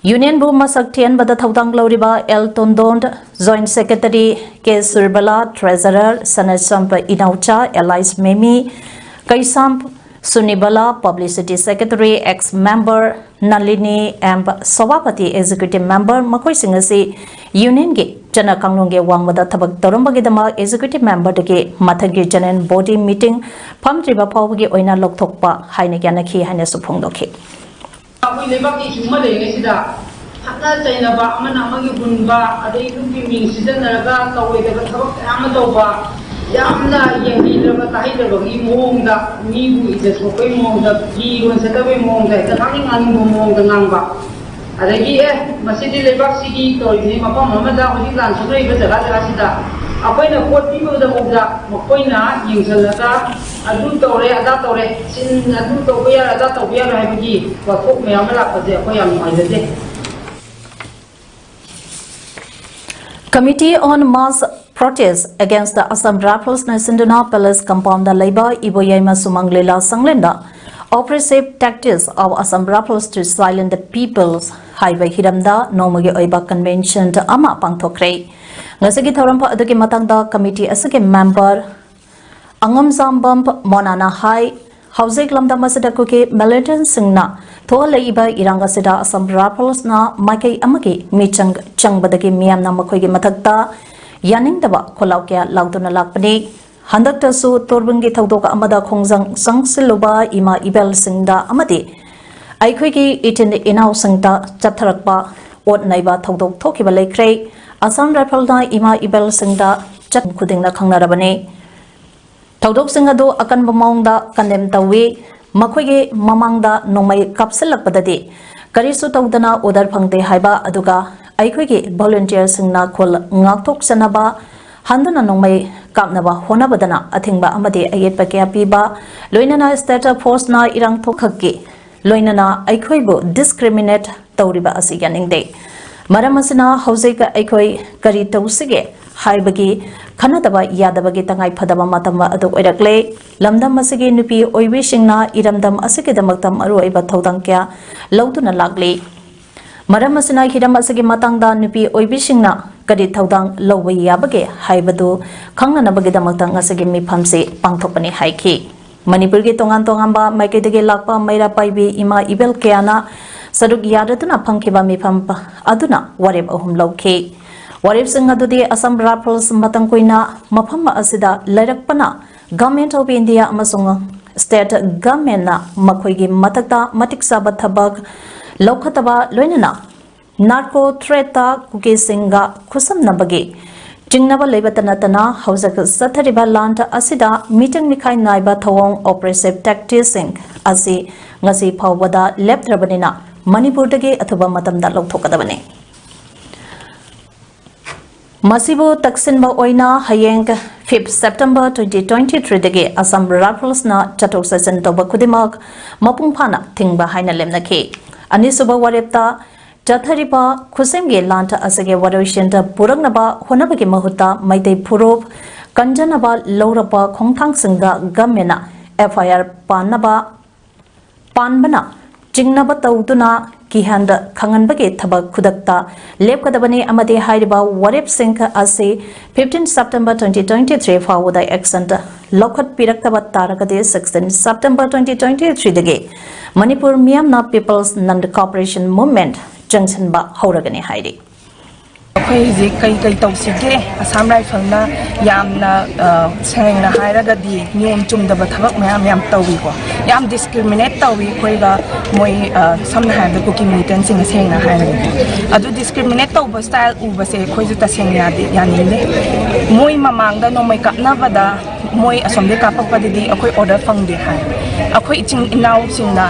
ꯌꯨꯅꯤꯌꯟꯕꯨ ꯃꯁꯛ ꯊꯤꯍꯟꯕꯗ ꯊꯧꯗꯥꯡ ꯂꯧꯔꯤꯕ L Tondon, joint secretary K Surbala, treasurer Sanachampa Inaocha, ꯑꯦꯂꯥꯏꯁ Memi, Keisham Sunibala, Publicity Secretary, Ex Member, Nalini M Sobhapati, Executive Member, ꯃꯈꯣꯏꯁꯤꯡ ꯑꯁꯤ ꯌꯨꯅꯤꯌꯟꯒꯤ ꯆꯠꯅ ꯀꯥꯡꯂꯣꯟꯒꯤ ꯋꯥꯡꯃꯗ ꯊꯕꯛ ꯇꯧꯔꯝꯕꯒꯤꯗꯃꯛ Executive Memberꯗꯒꯤ ꯃꯊꯪꯒꯤ General Body Meeting ꯐꯝꯗ꯭ꯔꯤꯕ ꯐꯥꯎꯕꯒꯤ ꯑꯣꯏꯅ ꯂꯧꯊꯣꯛꯄ ꯍꯥꯏꯅ ꯌꯥꯅꯈꯤ ꯍꯥꯏꯅꯁꯨ ꯐꯣꯡꯗꯣꯛꯈꯤ꯫ ꯑꯩꯈꯣꯏ ꯂꯩꯕꯥꯛꯀꯤ ꯏꯁꯨ ꯑꯃ ꯂꯩꯔꯤꯉꯩꯁꯤꯗ ꯈꯠꯅ ꯆꯩꯅꯕ, ꯑꯃꯅ ꯑꯃꯒꯤ ꯍꯨꯟꯕ, ꯑꯗꯩ ꯂꯨꯞꯀꯤ ꯃꯤꯡ ꯁꯤꯖꯤꯟꯅꯔꯒ ꯇꯧꯔꯣꯏꯗꯕ ꯊꯕꯛ ꯃꯌꯥꯝ ꯑꯃ ꯇꯧꯕ, ꯌꯥꯝꯅ ꯌꯦꯡꯕꯤꯗ꯭ꯔꯕ ꯇꯥꯍꯩꯗ꯭ꯔꯕꯒꯤ ꯃꯑꯣꯡꯗ ꯃꯤꯕꯨ ꯏꯖꯠ ꯁꯣꯛꯄꯒꯤ ꯃꯑꯣꯡꯗ, ꯐꯤ ꯌꯣꯟꯖꯗꯕꯒꯤ ꯃꯑꯣꯡꯗ, ꯍꯦꯛꯇ ꯉꯥꯡꯅꯤꯡ ꯉꯥꯡꯅꯤꯡꯕ ꯃꯑꯣꯡꯗ ꯉꯥꯡꯕ꯫ ꯑꯗꯒꯤ ꯑꯦ, ꯃꯁꯤꯗꯤ ꯂꯩꯕꯥꯛꯁꯤꯒꯤ ꯇꯧꯔꯤꯕꯅꯤ, ꯃꯐꯝ ꯑꯃꯗ ꯍꯧꯖꯤꯛ ꯂꯥꯟ ꯁꯣꯛꯅꯔꯤꯕ ꯖꯒꯥ ꯖꯒꯥꯁꯤꯗ ꯑꯩꯈꯣꯏꯅ ꯄꯣꯠ ꯄꯤꯕꯗꯐꯥꯎꯗ ꯃꯈꯣꯏꯅ ꯌꯦꯡꯁꯤꯜꯂꯒ ꯑꯗꯨ ꯇꯧꯔꯦ, ꯑꯗꯥ ꯇꯧꯔꯦ, ꯆꯤꯟ ꯑꯗꯨ ꯇꯧꯕ ꯌꯥꯔꯣꯏ, ꯑꯗꯥ ꯇꯧꯕ ꯌꯥꯔꯣꯏ ꯍꯥꯏꯕꯒꯤ ꯋꯥꯊꯣꯛ ꯃꯌꯥꯝ ꯑꯃ ꯂꯥꯛꯄꯁꯦ ꯑꯩꯈꯣꯏ ꯌꯥꯝ ꯅꯨꯡꯉꯥꯏꯖꯗꯦ꯫ Committee on Mass Protest Against the Assam Riflesꯅ ꯁꯤꯟꯗꯨꯅ Palace Compoundꯗ ꯂꯩꯕ ꯏꯕꯣꯌꯥꯏꯃ ꯁꯨꯃꯪ ꯂꯤꯂꯥ ꯁꯪꯂꯦꯟꯗ Oppressive Tactics of Assam Rifles to Silence the Peoples ꯍꯥꯏꯕ ꯍꯤꯔꯝꯗ ꯅꯣꯡꯃꯒꯤ ꯑꯣꯏꯕ convention ꯑꯃ ꯄꯥꯡꯊꯣꯛꯈ꯭ꯔꯦ꯫ ꯉꯁꯤꯒꯤ ꯊꯧꯔꯝ ꯑꯗꯨꯒꯤ ꯃꯇꯥꯡꯗ committee ꯑꯁꯤꯒꯤ member ꯑꯉꯝꯖꯥꯝꯕꯝ ꯃꯣꯅꯥꯅ ꯍꯥꯏ, ꯍꯧꯖꯤꯛ ꯂꯝꯗꯝ ꯑꯁꯤꯗ ꯀꯨꯀꯤ militantꯁꯤꯡꯅ ꯊꯣꯛꯍꯜꯂꯛꯏꯕ ꯏꯔꯥꯡ ꯑꯁꯤꯗ Assam Riflesꯅ ꯃꯥꯏꯀꯩ ꯑꯃꯒꯤ ꯃꯤꯆꯪ ꯆꯪꯕꯗꯒꯤ ꯃꯤꯌꯥꯝꯅ ꯃꯈꯣꯏꯒꯤ ꯃꯊꯛꯇ ꯌꯥꯅꯤꯡꯗꯕ ꯈꯣꯜꯂꯥꯎ ꯀꯌꯥ ꯂꯥꯎꯗꯨꯅ ꯂꯥꯛꯄꯅꯤ꯫ ꯍꯟꯗꯛꯇꯁꯨ ꯇꯣꯔꯕꯨꯡꯒꯤ ꯊꯧꯗꯣꯛ ꯑꯃꯗ ꯈꯣꯡꯖꯪ ꯆꯪꯁꯤꯜꯂꯨꯕ ꯏꯃꯥ ꯏꯕꯦꯜꯁꯤꯡꯗ ꯑꯃꯗꯤ ꯑꯩꯈꯣꯏꯒꯤ ꯏꯆꯤꯟ ꯏꯅꯥꯎꯁꯤꯡꯗ ꯆꯠꯊꯔꯛꯄ ꯑꯣꯠ ꯅꯩꯕ ꯊꯧꯗꯣꯛ ꯊꯣꯛꯈꯤꯕ ꯂꯩꯈ꯭ꯔꯦ꯫ Assam Riflesꯅ ꯏꯃꯥ ꯏꯕꯦꯜꯁꯤꯡꯗ ꯆꯠ ꯈꯨꯗꯤꯡꯅ ꯈꯪꯅꯔꯕꯅꯤ꯫ ꯊꯧꯗꯣꯛꯁꯤꯡ ꯑꯗꯨ ꯑꯀꯟꯕ ꯃꯑꯣꯡꯗ condemn ꯇꯧꯏ꯫ ꯃꯈꯣꯏꯒꯤ ꯃꯃꯥꯡꯗ ꯅꯣꯡꯃꯩ ꯀꯥꯞꯁꯤꯜꯂꯛꯄꯗꯗꯤ ꯀꯔꯤꯁꯨ ꯇꯧꯗꯅ order ꯐꯪꯗꯦ ꯍꯥꯏꯕ, ꯑꯗꯨꯒ ꯑꯩꯈꯣꯏꯒꯤ volunteerꯁꯤꯡꯅ ꯈꯨꯜ ꯉꯥꯛꯊꯣꯛꯆꯅꯕ ꯍꯟꯗꯨꯅ ꯅꯣꯡꯃꯩ ꯀꯥꯞꯅꯕ ꯍꯣꯠꯅꯕꯗꯅ ꯑꯊꯤꯡꯕ ꯑꯃꯗꯤ ꯑꯌꯦꯠꯄ ꯀꯌꯥ ꯄꯤꯕ, ꯂꯣꯏꯅꯅ state forceꯅ ꯏꯔꯥꯡ ꯊꯣꯛꯈꯛꯀꯤ ꯂꯣꯏꯅꯅ ꯑꯩꯈꯣꯏꯕꯨ discriminate ꯇꯧꯔꯤꯕ ꯑꯁꯤ ꯌꯥꯅꯤꯡꯗꯦ꯫ ꯃꯔꯝ ꯑꯁꯤꯅ ꯍꯧꯖꯤꯛ ꯑꯩꯈꯣꯏ ꯀꯔꯤ ꯇꯧꯁꯤꯒꯦ ꯍꯥꯏꯕꯒꯤ ꯈꯟꯅꯗꯕ ꯌꯥꯗꯕꯒꯤ ꯇꯉꯥꯏ ꯐꯗꯕ ꯃꯇꯝ ꯑꯗꯨ ꯑꯣꯏꯔꯛꯂꯦ꯫ ꯂꯝꯗꯝ ꯑꯁꯤꯒꯤ ꯅꯨꯄꯤ ꯑꯣꯏꯕꯤꯁꯤꯡꯅ ꯏꯔꯝꯗꯝ ꯑꯁꯤꯒꯤꯗꯃꯛꯇ ꯃꯔꯨꯑꯣꯏꯕ ꯊꯧꯗꯥꯡ ꯀꯌꯥ ꯂꯧꯗꯨꯅ ꯂꯥꯛꯂꯤ꯫ ꯃꯔꯝ ꯑꯁꯤꯅ ꯍꯤꯔꯝ ꯑꯁꯤꯒꯤ ꯃꯇꯥꯡꯗ ꯅꯨꯄꯤ ꯑꯣꯏꯕꯤꯁꯤꯡꯅ ꯀꯔꯤ ꯊꯧꯗꯥꯡ ꯂꯧꯕ ꯌꯥꯕꯒꯦ ꯍꯥꯏꯕꯗꯨ ꯈꯪꯅꯅꯕꯒꯤꯗꯃꯛꯇ ꯉꯁꯤꯒꯤ ꯃꯤꯐꯝꯁꯤ ꯄꯥꯡꯊꯣꯛꯄꯅꯤ ꯍꯥꯏꯈꯤ꯫ ꯃꯅꯤꯄꯨꯔꯒꯤ ꯇꯣꯉꯥꯟ ꯇꯣꯉꯥꯟꯕ ꯃꯥꯏꯀꯩꯗꯒꯤ ꯂꯥꯛꯄ ꯃꯩꯔꯥ ꯄꯥꯏꯕꯤ ꯏꯃꯥ ꯏꯕꯦꯜ ꯀꯌꯥꯅ ꯁꯔꯨꯛ ꯌꯥꯗꯨꯅ ꯐꯪꯈꯤꯕ ꯃꯤꯐꯝ ꯑꯗꯨꯅ ꯋꯥꯔꯦꯞ ꯑꯍꯨꯝ ꯂꯧꯈꯤ꯫ ꯋꯥꯔꯦꯞꯁꯤꯡ ꯑꯗꯨꯗꯤ ꯑꯁꯥꯝ ꯔꯥꯏꯐꯜꯁ ꯃꯇꯝ ꯀꯨꯏꯅ ꯃꯐꯝ ꯑꯁꯤꯗ ꯂꯩꯔꯛꯄꯅ Government of India ꯑꯃꯁꯨꯡ State Governmentꯅ ꯃꯈꯣꯏꯒꯤ ꯃꯊꯛꯇ ꯃꯇꯤꯛ ꯆꯥꯕ ꯊꯕꯛ ꯂꯧꯈꯠꯇꯕ, ꯂꯣꯏꯅꯅ ꯅꯥꯔꯀꯣ ꯊ꯭ꯔꯦꯠꯇ ꯀꯨꯀꯤꯁꯤꯡꯒ ꯈꯨꯠꯁꯝꯅꯕꯒꯤ ꯆꯤꯡꯅꯕ ꯂꯩꯕꯇ ꯅꯠꯇꯅ ꯍꯧꯖꯤꯛ ꯆꯠꯊꯔꯤꯕ ꯂꯥꯟ ꯑꯁꯤꯗ ꯃꯤꯇꯪ ꯃꯤꯈꯥꯏ ꯅꯥꯏꯕ ꯊꯧꯑꯣꯡ, oppressive tacticsꯁꯤꯡ ꯑꯁꯤ ꯉꯁꯤ ꯐꯥꯎꯕꯗ ꯂꯦꯞꯇ꯭ꯔꯕꯅꯤꯅ ꯃꯅꯤꯄꯨꯔꯗꯒꯤ ꯑꯊꯨꯕ ꯃꯇꯝꯗ ꯂꯧꯊꯣꯛꯀꯗꯕꯅꯤ꯫ ꯃꯁꯤꯕꯨ ꯇꯛꯁꯤꯟꯕ ꯑꯣꯏꯅ ꯍꯌꯦꯡ fifth September twenty twenty threeꯗꯒꯤ Assam ꯔꯥꯏꯐꯜꯁꯅ ꯆꯠꯊꯣꯛ ꯆꯠꯁꯤꯟ ꯇꯧꯕ ꯈꯨꯗꯤꯡꯃꯛ ꯃꯄꯨꯡ ꯐꯥꯅ ꯊꯤꯡꯕ ꯍꯥꯏꯅ ꯂꯦꯞꯅꯈꯤ꯫ ꯑꯅꯤꯁꯨꯕ ꯋꯥꯔꯦꯞꯇ ꯆꯠꯊꯔꯤꯕ ꯈꯨꯠꯁꯦꯝꯒꯤ ꯂꯥꯟ ꯑꯁꯤꯒꯤ ꯋꯥꯔꯣꯏꯁꯤꯟꯗ ꯄꯨꯔꯛꯅꯕ ꯍꯣꯠꯅꯕꯒꯤ ꯃꯍꯨꯠꯇ ꯃꯩꯇꯩ ꯐꯨꯔꯨꯞ ꯀꯟꯖꯅꯕ ꯂꯧꯔꯛꯄ ꯈꯣꯡꯊꯥꯡꯁꯤꯡꯗ Governmentꯅ FIR ꯄꯥꯟꯅꯕ ꯄꯥꯟꯕꯅ ꯆꯤꯡꯅꯕ ꯇꯧꯗꯨꯅ ꯀꯤꯍꯟꯗ ꯈꯪꯍꯟꯕꯒꯤ ꯊꯕꯛ ꯈꯨꯗꯛꯇ ꯂꯦꯞꯀꯗꯕꯅꯤ ꯑꯃꯗꯤ ꯍꯥꯏꯔꯤꯕ ꯋꯥꯔꯦꯞꯁꯤꯡ ꯑꯁꯤ fifteen September twenty twenty three ꯐꯥꯎꯕꯗ action ꯂꯧꯈꯠꯄꯤꯔꯛꯇꯕ ꯇꯥꯔꯒꯗꯤ sixteen September twenty twenty threeꯗꯒꯤ Manipur ꯃꯤꯌꯥꯝꯅ People's Non Cooperation Movement ꯆꯪꯁꯤꯟꯕ ꯍꯧꯔꯒꯅꯤ ꯍꯥꯏꯔꯤ꯫ ꯑꯩꯈꯣꯏ ꯍꯧꯖꯤꯛ ꯀꯩ ꯀꯩ ꯇꯧꯁꯤꯒꯦ? ꯑꯁꯥꯝ ꯔꯥꯏꯐꯜꯅ ꯌꯥꯝꯅ ꯁꯦꯡꯅ ꯍꯥꯏꯔꯒꯗꯤ ꯅꯤꯌꯣꯝ ꯆꯨꯝꯗꯕ ꯊꯕꯛ ꯃꯌꯥꯝ ꯌꯥꯝ ꯇꯧꯏꯀꯣ꯫ ꯌꯥꯝ ꯗꯤꯁꯀ꯭ꯔꯤꯃꯤꯅꯦꯠ ꯇꯧꯏ ꯑꯩꯈꯣꯏꯒ ꯃꯣꯏ, ꯁꯝꯅ ꯍꯥꯏꯔꯕꯗ ꯀꯨꯀꯤ ꯃꯤꯂꯤꯇꯦꯟꯁꯤꯡꯅ ꯁꯦꯡꯅ ꯍꯥꯏꯔꯒꯗꯤ꯫ ꯑꯗꯨ ꯗꯤꯁꯀ꯭ꯔꯤꯃꯤꯅꯦꯠ ꯇꯧꯕ ꯁ꯭ꯇꯥꯏꯜ ꯎꯕꯁꯦ ꯑꯩꯈꯣꯏꯁꯨ ꯇꯁꯦꯡꯅ ꯌꯥꯗꯦ, ꯌꯥꯅꯤꯡꯗꯦ꯫ ꯃꯣꯏ ꯃꯃꯥꯡꯗ ꯅꯣꯡꯃꯩ ꯀꯥꯞꯅꯕꯗ ꯃꯣꯏ ꯑꯁꯣꯝꯗꯒꯤ ꯀꯥꯞꯄꯛꯄꯗꯗꯤ ꯑꯩꯈꯣꯏ ꯑꯣꯔꯗꯔ ꯐꯪꯗꯦ ꯍꯥꯏ꯫ ꯑꯩꯈꯣꯏ ꯏꯆꯤꯟ ꯏꯅꯥꯎꯁꯤꯡꯅ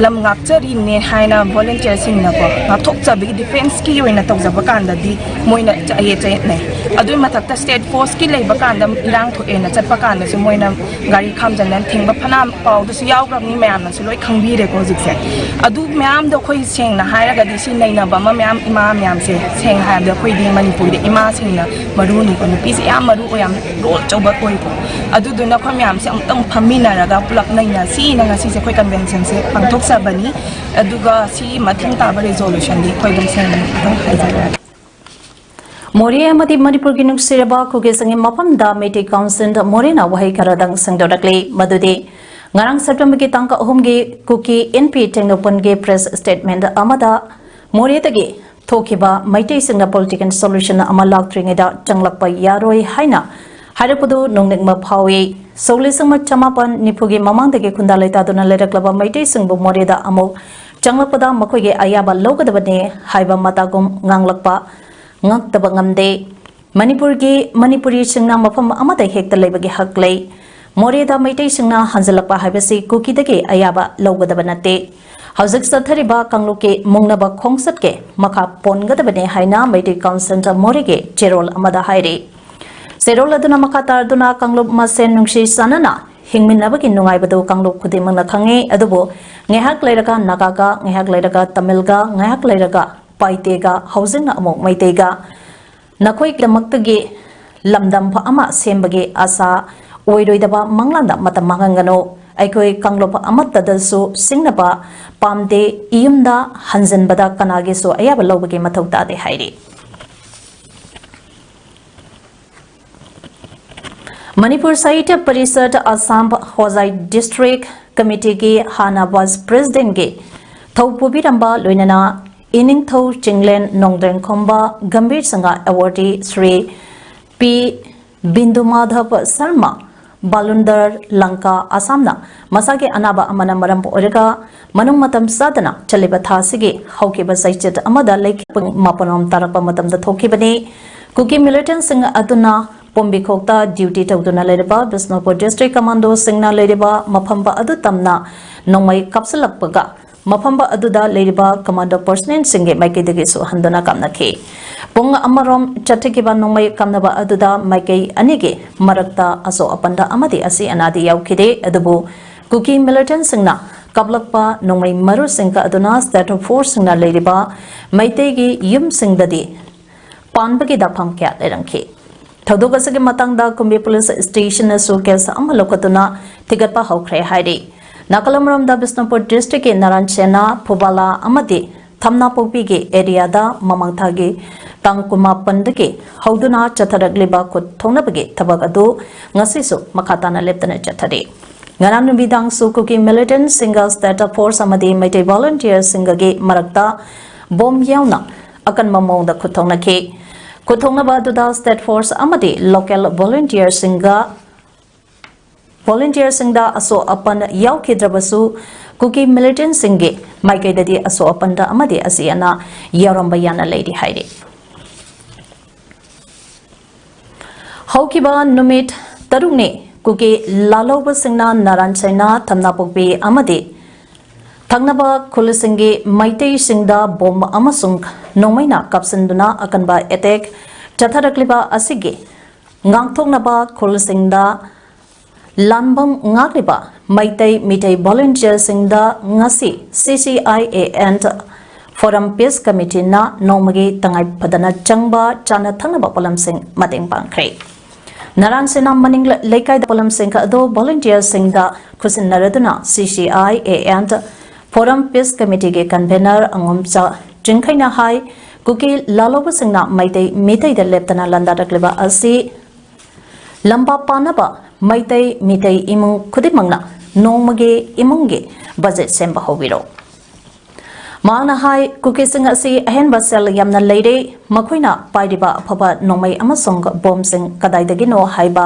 ꯂꯝ ꯉꯥꯛꯆꯔꯤꯅꯦ ꯍꯥꯏꯅ ꯚꯣꯂꯨꯟꯇꯤꯌꯔꯁꯤꯡꯅꯀꯣ ꯉꯥꯛꯊꯣꯛꯆꯕꯒꯤ ꯗꯤꯐꯦꯟꯁꯀꯤ ꯑꯣꯏꯅ ꯇꯧꯖꯕ ꯀꯥꯟꯗꯗꯤ ꯃꯣꯏꯅ ꯆꯌꯦꯠ ꯆꯌꯦꯠꯅꯩ꯫ ꯑꯗꯨꯒꯤ ꯃꯊꯛꯇ ꯁ꯭ꯇꯦꯠ ꯐꯣꯔꯁꯀꯤ ꯂꯩꯕ ꯀꯥꯟꯗ, ꯏꯔꯥꯡ ꯊꯣꯛꯑꯦꯅ ꯆꯠꯄ ꯀꯥꯟꯗꯁꯨ ꯃꯣꯏꯅ ꯒꯥꯔꯤ ꯈꯥꯝꯖꯟꯗꯅ ꯊꯤꯡꯕ ꯐꯅꯌꯥꯝ ꯄꯥꯎꯗꯁꯨ ꯌꯥꯎꯈ꯭ꯔꯕꯅꯤ, ꯃꯌꯥꯝꯅꯁꯨ ꯂꯣꯏ ꯈꯪꯕꯤꯔꯦꯀꯣ ꯍꯧꯖꯤꯛꯁꯦ꯫ ꯑꯗꯨ ꯃꯌꯥꯝꯗꯣ ꯑꯩꯈꯣꯏ ꯁꯦꯡꯅ ꯍꯥꯏꯔꯒꯗꯤ ꯁꯤ ꯅꯩꯅꯕ ꯑꯃ ꯃꯌꯥꯝ, ꯏꯃꯥ ꯃꯌꯥꯝꯁꯦ ꯁꯦꯡꯅ ꯍꯥꯏꯔꯕꯗ ꯑꯩꯈꯣꯏꯗꯤ ꯃꯅꯤꯄꯨꯔꯗ ꯏꯃꯥꯁꯤꯡꯅ ꯃꯔꯨꯅꯤꯀꯣ, ꯅꯨꯄꯤꯁꯦ ꯌꯥꯝ ꯃꯔꯨ ꯑꯣꯏ, ꯌꯥꯝ ꯔꯣꯜ ꯑꯆꯧꯕ ꯑꯣꯏꯀꯣ꯫ ꯑꯗꯨꯗꯨꯅ ꯑꯩꯈꯣꯏ ꯃꯌꯥꯝꯁꯦ ꯑꯃꯨꯛꯇꯪ ꯐꯝꯃꯤꯟꯅꯔꯒ ꯄꯨꯂꯞ ꯅꯩꯅꯁꯤꯅ ꯉꯁꯤꯁꯦ ꯑꯩꯈꯣꯏ ꯀꯟꯚꯦꯟꯁꯟꯁꯦ ꯄꯥꯡꯊꯣꯛꯆꯕꯅꯤ꯫ ꯑꯗꯨꯒ ꯁꯤ ꯃꯊꯪ ꯇꯥꯕ ꯔꯤꯖꯣꯂꯨꯁꯟꯗꯤ ꯑꯩꯈꯣꯏ ꯑꯗꯨꯝ ꯁꯦꯝꯒꯅꯤ ꯑꯗꯨꯝ ꯍꯥꯏꯖꯔꯒꯦ꯫ ꯃꯣꯔꯦ ꯑꯃꯗꯤ ꯃꯅꯤꯄꯨꯔꯒꯤ ꯅꯨꯡꯁꯤꯔꯕ ꯀꯨꯀꯤꯁꯤꯡꯒꯤ ꯃꯐꯝꯗ ꯃꯩꯇꯩ ꯀꯥꯎꯟꯁꯤꯜ ꯃꯣꯔꯦꯅ ꯋꯥꯍꯩ ꯈꯔꯗꯪ ꯁꯦꯡꯗꯣꯔꯛꯂꯤ꯫ ꯃꯗꯨꯗꯤ ꯉꯔꯥꯡ ꯁꯦꯞꯇꯦꯝꯕꯔꯒꯤ ꯇꯥꯡ ꯑꯍꯨꯝꯒꯤ ꯀꯨꯀꯤ ꯏꯟꯐꯤ ꯇꯦꯡꯅꯧꯄꯜꯒꯤ ꯄ꯭ꯔꯦꯁ ꯁ꯭ꯇꯦꯠꯃꯦꯟꯠ ꯑꯃꯗ ꯃꯣꯔꯦꯗꯒꯤ ꯊꯣꯛꯈꯤꯕ ꯃꯩꯇꯩꯁꯤꯡꯅ ꯄꯣꯂꯤꯇꯤꯀꯦꯜ ꯁꯣꯂꯨꯁꯟ ꯑꯃ ꯂꯥꯛꯇ꯭ꯔꯤꯉꯩꯗ ꯆꯪꯂꯛꯄ ꯌꯥꯔꯣꯏ ꯍꯥꯏꯅ ꯍꯥꯏꯔꯛꯄꯗꯨ ꯅꯣꯛꯅꯤꯡꯕ ꯐꯥꯎꯏ꯫ ꯁꯣꯛ ꯂꯤꯁꯤꯡ ꯑꯃ ꯆꯃꯥꯄꯟ ꯅꯤꯐꯨꯒꯤ ꯃꯃꯥꯡꯗꯒꯤ ꯈꯨꯟꯗꯥ ꯂꯩꯇꯥꯗꯨꯅ ꯂꯩꯔꯛꯂꯕ ꯃꯩꯇꯩꯁꯤꯡꯕꯨ ꯃꯣꯔꯦꯗ ꯑꯃꯨꯛ ꯆꯪꯂꯛꯄꯗ ꯃꯈꯣꯏꯒꯤ ꯑꯌꯥꯕ ꯂꯧꯒꯗꯕꯅꯤ ꯍꯥꯏꯕ ꯃꯇꯥꯒꯨꯝ ꯉꯥꯡꯂꯛꯄ ꯉꯛꯇꯕ ꯉꯝꯗꯦ꯫ ꯃꯅꯤꯄꯨꯔꯒꯤ, ꯃꯅꯤꯄꯨꯔꯤꯁꯤꯡꯅ ꯃꯐꯝ ꯑꯃꯗ ꯍꯦꯛꯇ ꯂꯩꯕꯒꯤ ꯍꯛ ꯂꯩ꯫ ꯃꯣꯔꯦꯗ ꯃꯩꯇꯩꯁꯤꯡꯅ ꯍꯟꯖꯤꯜꯂꯛꯄ ꯍꯥꯏꯕꯁꯤ ꯀꯨꯀꯤꯗꯒꯤ ꯑꯌꯥꯕ ꯂꯧꯒꯗꯕ ꯅꯠꯇꯦ꯫ ꯍꯧꯖꯤꯛ ꯆꯠꯊꯔꯤꯕ ꯀꯥꯡꯂꯨꯞꯀꯤ ꯃꯨꯡꯅꯕ ꯈꯣꯡꯆꯠꯀꯤ ꯃꯈꯥ ꯄꯣꯟꯒꯗꯕꯅꯤ ꯍꯥꯏꯅ ꯃꯩꯇꯩ ꯀꯥꯎꯟꯁꯤꯜ ꯃꯣꯔꯦꯒꯤ ꯆꯦꯔꯣꯜ ꯑꯃꯗ ꯍꯥꯏꯔꯤ꯫ ꯆꯦꯔꯣꯜ ꯑꯗꯨꯅ ꯃꯈꯥ ꯇꯥꯔꯗꯨꯅ ꯀꯥꯡꯂꯨꯞ ꯃꯁꯦꯟ ꯅꯨꯡꯁꯤ ꯆꯥꯟꯅꯅ ꯍꯤꯡꯃꯤꯟꯅꯕꯒꯤ ꯅꯨꯡꯉꯥꯏꯕꯗꯨ ꯀꯥꯡꯂꯨꯞ ꯈꯨꯗꯤꯡꯃꯛꯅ ꯈꯪꯉꯤ, ꯑꯗꯨꯕꯨ ꯉꯥꯏꯍꯥꯛ ꯂꯩꯔꯒ ꯅꯥꯒꯥꯒ, ꯉꯥꯏꯍꯥꯛ ꯂꯩꯔꯒ ꯇꯥꯃꯤꯜꯒ, ꯉꯥꯏꯍꯥꯛ ꯂꯩꯔꯒ ꯄꯥꯏꯇꯦꯒ, ꯍꯧꯖꯤꯛꯅ ꯑꯃꯨꯛ ꯃꯩꯇꯩꯒ, ꯅꯈꯣꯏꯒꯤꯗꯃꯛꯇꯒꯤ ꯂꯝꯗꯝ ꯑꯃ ꯁꯦꯝꯕꯒꯤ ꯑꯁꯥ ꯑꯣꯏꯔꯣꯏꯗꯕ ꯃꯪꯂꯥꯟꯗ ꯃꯇꯝ ꯃꯥꯡꯍꯟꯒꯅꯨ꯫ ꯑꯩꯈꯣꯏ ꯀꯥꯡꯂꯨꯞ ꯑꯃꯠꯇꯗꯁꯨ ꯁꯤꯡꯅꯕ ꯄꯥꯝꯗꯦ, ꯏꯌꯨꯝꯗ ꯍꯟꯖꯤꯟꯕꯗ ꯀꯅꯥꯒꯤꯁꯨ ꯑꯌꯥꯕ ꯂꯧꯕꯒꯤ ꯃꯊꯧ ꯇꯥꯗꯦ ꯍꯥꯏꯔꯤ꯫ ꯃꯅꯤꯄꯨꯔ ꯁꯥꯍꯤꯇ꯭ꯌ ꯄꯔꯤꯁꯠ ꯑꯁꯥꯝ ꯍꯣꯖꯥꯏ ꯗꯤꯁꯇ꯭ꯔꯤꯛ ꯀꯃꯤꯇꯤꯒꯤ ꯍꯥꯟꯅ ꯚꯥꯏꯁ ꯄ꯭ꯔꯦꯁꯤꯗꯦꯟꯠꯀꯤ ꯊꯧ ꯄꯨꯕꯤꯔꯝꯕ, ꯂꯣꯏꯅꯅ ꯏꯅꯤꯡꯊꯧ ꯆꯤꯡꯂꯦꯟ ꯅꯣꯡꯗ꯭ꯔꯦꯟꯈꯣꯝꯕ ꯒꯝꯚꯤꯔ ꯁꯤꯡꯍ ꯑꯦꯋꯥꯔꯗꯤ ꯁ꯭ꯔꯤ ꯄꯤ ꯕꯤꯟꯗꯨ ꯃꯥꯙꯕ ꯁꯔꯃ, ꯕꯥꯂꯨꯟꯗꯔ, ꯂꯪꯀꯥ, ꯑꯁꯥꯝꯅ ꯃꯁꯥꯒꯤ ꯑꯅꯥꯕ ꯑꯃꯅ ꯃꯔꯝ ꯑꯣꯏꯔꯒ ꯃꯅꯨꯡ ꯃꯇꯝ ꯆꯥꯗꯅ ꯆꯠꯂꯤꯕ ꯊꯥ ꯑꯁꯤꯒꯤ ꯍꯧꯈꯤꯕ ꯆꯩꯆꯠ ꯑꯃꯗ ꯂꯩꯈꯤꯕ ꯄꯨꯡ ꯃꯥꯄꯟ ꯔꯣꯝ ꯇꯥꯔꯛꯄ ꯃꯇꯝꯗ ꯊꯣꯛꯈꯤꯕꯅꯤ꯫ ꯀꯨꯀꯤ ꯃꯤꯂꯤꯇꯦꯟꯠꯁꯤꯡ ꯑꯗꯨꯅ ꯄꯣꯝꯕꯤꯈꯣꯛꯇ ꯗ꯭ꯌꯨꯇꯤ ꯇꯧꯗꯨꯅ ꯂꯩꯔꯕ ꯕꯤꯁꯅꯨꯄꯨꯔ ꯗꯤꯁꯇ꯭ꯔꯤꯛ ꯀꯃꯥꯟꯗꯣꯁꯤꯡꯅ ꯂꯩꯔꯤꯕ ꯃꯐꯝ ꯑꯗꯨ ꯇꯝꯅ ꯅꯣꯡꯃꯩ ꯀꯥꯞꯁꯤꯜꯂꯛꯄꯒ ꯃꯐꯝ ꯑꯗꯨꯗ ꯂꯩꯔꯤꯕ ꯀꯃꯥꯟꯗꯣ ꯄꯔꯁꯅꯦꯜꯁꯤꯡꯒꯤ ꯃꯥꯏꯀꯩꯗꯒꯤꯁꯨ ꯍꯟꯗꯨꯅ ꯀꯥꯞꯅꯈꯤ꯫ ꯄꯨꯡ ꯑꯃꯔꯣꯝ ꯆꯠꯊꯈꯤꯕ ꯅꯣꯡꯃꯩ ꯀꯥꯞꯅꯕ ꯑꯗꯨꯗ ꯃꯥꯏꯀꯩ ꯑꯅꯤꯒꯤ ꯃꯔꯛꯇ ꯑꯁꯣꯛ ꯑꯄꯟꯗ ꯑꯃꯗꯤ ꯑꯁꯤ ꯑꯅꯥꯗꯤ ꯌꯥꯎꯈꯤꯗꯦ, ꯑꯗꯨꯕꯨ ꯀꯨꯀꯤ ꯃꯤꯂꯤꯇꯦꯟꯠꯁꯤꯡꯅ ꯀꯥꯞꯂꯛꯄ ꯅꯣꯡꯃꯩ ꯃꯔꯨꯁꯤꯡ ꯑꯗꯨꯅ ꯁ꯭ꯇꯦꯠ ꯐꯣꯔꯁꯁꯤꯡꯅ ꯂꯩꯔꯤꯕ ꯃꯩꯇꯩꯒꯤ ꯌꯨꯝꯁꯤꯡꯗꯗꯤ ꯄꯥꯟꯕꯒꯤ ꯗꯥꯛꯐꯝ ꯀꯌꯥ ꯂꯩꯔꯝꯈꯤ꯫ ꯊꯧꯗꯣꯛ ꯑꯁꯤꯒꯤ ꯃꯇꯥꯡꯗ ꯀꯨꯝꯕꯤ ꯄꯨꯂꯤꯁ ꯁ꯭ꯇꯦꯁꯟꯅꯁꯨ ꯀꯦꯁ ꯑꯃ ꯂꯧꯈꯠꯇꯨꯅ ꯊꯤꯒꯠꯄ ꯍꯧꯈ꯭ꯔꯦ ꯍꯥꯏꯔꯤ꯫ ꯅꯥꯀꯜ ꯑꯃꯔꯣꯝꯗ ꯕꯤꯁꯅꯨꯄꯨꯔ ꯗꯤꯁꯇ꯭ꯔꯤꯛꯀꯤ ꯅꯥꯔꯥꯟ ꯁꯦꯅꯥ, ꯐꯨꯕꯥꯂꯥ ꯑꯃꯗꯤ ꯊꯝꯅꯥꯄꯣꯛꯄꯤꯒꯤ ꯑꯦꯔꯤꯌꯥꯗ ꯃꯃꯥꯡ ꯊꯥꯒꯤ ꯇꯥꯡ ꯀꯨꯟꯃꯥꯄꯟꯗꯒꯤ ꯍꯧꯗꯨꯅ ꯆꯠꯊꯔꯛꯂꯤꯕ ꯈꯨꯠ ꯊꯣꯛꯅꯕꯒꯤ ꯊꯕꯛ ꯑꯗꯨ ꯉꯁꯤꯁꯨ ꯃꯈꯥ ꯇꯥꯅ ꯂꯦꯞꯇꯅ ꯆꯠꯊꯔꯤ꯫ ꯉꯔꯥꯡ ꯅꯨꯃꯤꯗꯥꯡꯁꯨ ꯀꯨꯀꯤ ꯃꯤꯂꯤꯇꯦꯟꯠꯁꯤꯡꯒ ꯁ꯭ꯇꯦꯠ ꯐꯣꯔꯁ ꯑꯃꯗꯤ ꯃꯩꯇꯩ ꯚꯣꯂꯨꯟꯇꯤꯌꯔꯁꯤꯡꯒꯒꯤ ꯃꯔꯛꯇ ꯕꯣꯝ ꯌꯥꯎꯅ ꯑꯀꯟꯕ ꯃꯑꯣꯡꯗ ꯈꯨꯠ ꯊꯣꯛꯅꯈꯤ꯫ ꯈꯨꯠ ꯊꯣꯛꯅꯕ ꯑꯗꯨꯗ ꯁ꯭ꯇꯦꯠ ꯐꯣꯔꯁ ꯑꯃꯗꯤ ꯂꯣꯀꯦꯜ ꯚꯣꯂꯨꯟꯇꯤꯌꯔꯁꯤꯡꯒ ꯚꯣꯂꯨꯟꯇꯤꯌꯔꯁꯤꯡꯗ ꯑꯁꯣꯛ ꯑꯄꯟ ꯌꯥꯎꯈꯤꯗ꯭ꯔꯕꯁꯨ, ꯀꯨꯀꯤ ꯃꯤꯂꯤꯇꯦꯟꯠꯁꯤꯡꯒꯤ ꯃꯥꯏꯀꯩꯗꯗꯤ ꯑꯁꯣꯛ ꯑꯄꯟꯗ ꯑꯃꯗꯤ ꯑꯁꯤ ꯑꯅꯥ ꯌꯥꯎꯔꯝꯕ ꯌꯥꯅ ꯂꯩꯔꯤ ꯍꯥꯏꯔꯤ꯫ ꯍꯧꯈꯤꯕ ꯅꯨꯃꯤꯠ ꯇꯔꯨꯛꯅꯤ ꯀꯨꯀꯤ ꯂꯥꯜꯍꯧꯕꯁꯤꯡꯅ ꯅꯥꯔꯥꯟ ꯁꯥꯏꯅꯥ, ꯊꯝꯅꯥꯄꯣꯛꯄꯤ ꯑꯃꯗꯤ ꯊꯪꯅꯕ ꯈꯨꯜꯁꯤꯡꯒꯤ ꯃꯩꯇꯩꯁꯤꯡꯗ ꯕꯣꯝ ꯑꯃꯁꯨꯡ ꯅꯣꯡꯃꯩꯅ ꯀꯥꯞꯁꯤꯟꯗꯨꯅ ꯑꯀꯟꯕ ꯑꯦꯇꯦꯛ ꯆꯠꯊꯔꯛꯂꯤꯕ ꯑꯁꯤꯒꯤ ꯉꯥꯛꯊꯣꯛꯅꯕ ꯈꯨꯜꯁꯤꯡꯗ ꯂꯥꯟꯕꯝ ꯉꯥꯛꯂꯤꯕ ꯃꯩꯇꯩ ꯃꯤꯇꯩ ꯚꯣꯂꯨꯟꯇꯤꯌꯔꯁꯤꯡꯗ ꯉꯁꯤ C C I A and Forum Peace Committeeꯅ ꯅꯣꯡꯃꯒꯤ ꯇꯉꯥꯏ ꯐꯗꯅ ꯆꯪꯕ ꯆꯥꯅ ꯊꯛꯅꯕ ꯄꯣꯠꯂꯝꯁꯤꯡ ꯃꯇꯦꯡ ꯄꯥꯡꯈ꯭ꯔꯦ꯫ ꯅꯥꯔꯥꯟ ꯁꯥꯏꯅꯥ ꯃꯅꯤꯡ ꯂꯩꯀꯥꯏꯗ ꯄꯣꯠꯂꯝꯁꯤꯡ ꯑꯗꯨ ꯚꯣꯂꯨꯟꯇꯤꯌꯔꯁꯤꯡꯗ ꯈꯨꯠꯁꯤꯟꯅꯔꯗꯨꯅ C C I A and Forum Peace Committeeꯒꯤ convener ꯑꯉꯣꯝꯆꯥ ꯆꯤꯡꯈꯩꯅ ꯍꯥꯏ, ꯀꯨꯀꯤ ꯂꯥꯜꯍꯧꯕꯁꯤꯡꯅ ꯃꯩꯇꯩ ꯃꯤꯇꯩꯗ ꯂꯦꯞꯇꯅ ꯂꯥꯟꯗꯥꯔꯛꯂꯤꯕ ꯑꯁꯤ ꯂꯝꯕꯥ ꯄꯥꯅꯕ ꯃꯩꯇꯩ ꯃꯤꯇꯩ ꯏꯃꯨꯡ ꯈꯨꯗꯤꯡꯃꯛꯅ ꯅꯣꯡꯃꯒꯤ ꯏꯃꯨꯡꯒꯤ ꯕꯖꯦꯠ ꯁꯦꯝꯕ ꯍꯧꯕꯤꯔꯣ꯫ ꯃꯍꯥꯛꯅ ꯍꯥꯏ, ꯀꯨꯀꯤꯁꯤꯡ ꯑꯁꯤ ꯑꯍꯦꯟꯕ ꯁꯦꯜ ꯌꯥꯝꯅ ꯂꯩꯔꯦ, ꯃꯈꯣꯏꯅ ꯄꯥꯏꯔꯤꯕ ꯑꯐꯕ ꯅꯣꯡꯃꯩ ꯑꯃꯁꯨꯡ ꯕꯣꯝꯁꯤꯡ ꯀꯗꯥꯏꯗꯒꯤꯅꯣ ꯍꯥꯏꯕ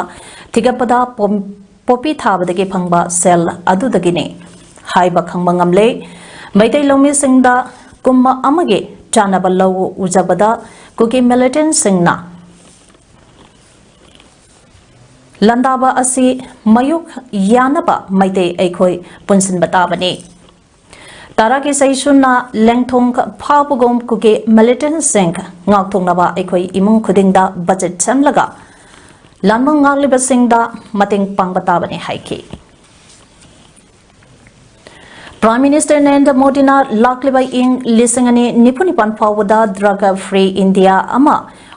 ꯊꯤꯒꯠꯄꯗ ꯄꯣꯝ-, ꯄꯣꯄꯤ ꯊꯥꯕꯗꯒꯤ ꯐꯪꯕ ꯁꯦꯜ ꯑꯗꯨꯗꯒꯤꯅꯤ ꯍꯥꯏꯕ ꯈꯪꯕ ꯉꯝꯂꯦ꯫ ꯃꯩꯇꯩ ꯂꯧꯃꯤꯁꯤꯡꯗ ꯀꯨꯝ ꯑꯃꯒꯤ ꯆꯥꯅꯕ ꯂꯧ ꯎꯖꯕꯗ ꯀꯨꯀꯤ ꯃꯤꯂꯤꯇꯦꯟꯠꯁꯤꯡꯅ ꯂꯥꯟꯗꯥꯕ ꯑꯁꯤ ꯃꯥꯌꯣꯛ ꯌꯥꯅꯕ ꯃꯩꯇꯩ ꯑꯩꯈꯣꯏ ꯄꯨꯟꯁꯤꯟꯕ ꯇꯥꯕꯅꯤ꯫ ꯇꯔꯥꯒꯤ ꯆꯩꯁꯨꯅ ꯂꯦꯡꯊꯣꯡ ꯐꯥꯎꯕꯒꯨꯝ ꯀꯨꯀꯤ ꯃꯤꯂꯤꯇꯦꯟꯠꯁꯤꯡ ꯉꯥꯛꯊꯣꯛꯅꯕ ꯑꯩꯈꯣꯏ ꯏꯃꯨꯡ ꯈꯨꯗꯤꯡꯗ ꯕꯖꯦꯠ ꯁꯦꯝꯂꯒ ꯂꯥꯟꯕ ꯉꯥꯛꯂꯤꯕꯁꯤꯡꯗ ꯃꯇꯦꯡ ꯄꯥꯡꯕ ꯇꯥꯕꯅꯤ ꯍꯥꯏꯈꯤ꯫ Prime Minister ꯅꯔꯦꯟꯗ꯭ꯔ ꯃꯣꯗꯤꯅ ꯂꯥꯛꯂꯤꯕ ꯏꯪ ꯂꯤꯁꯤꯡ ꯑꯅꯤ ꯅꯤꯐꯨ ꯅꯤꯄꯥꯟ ꯐꯥꯎꯕꯗ drug free India ꯑꯃ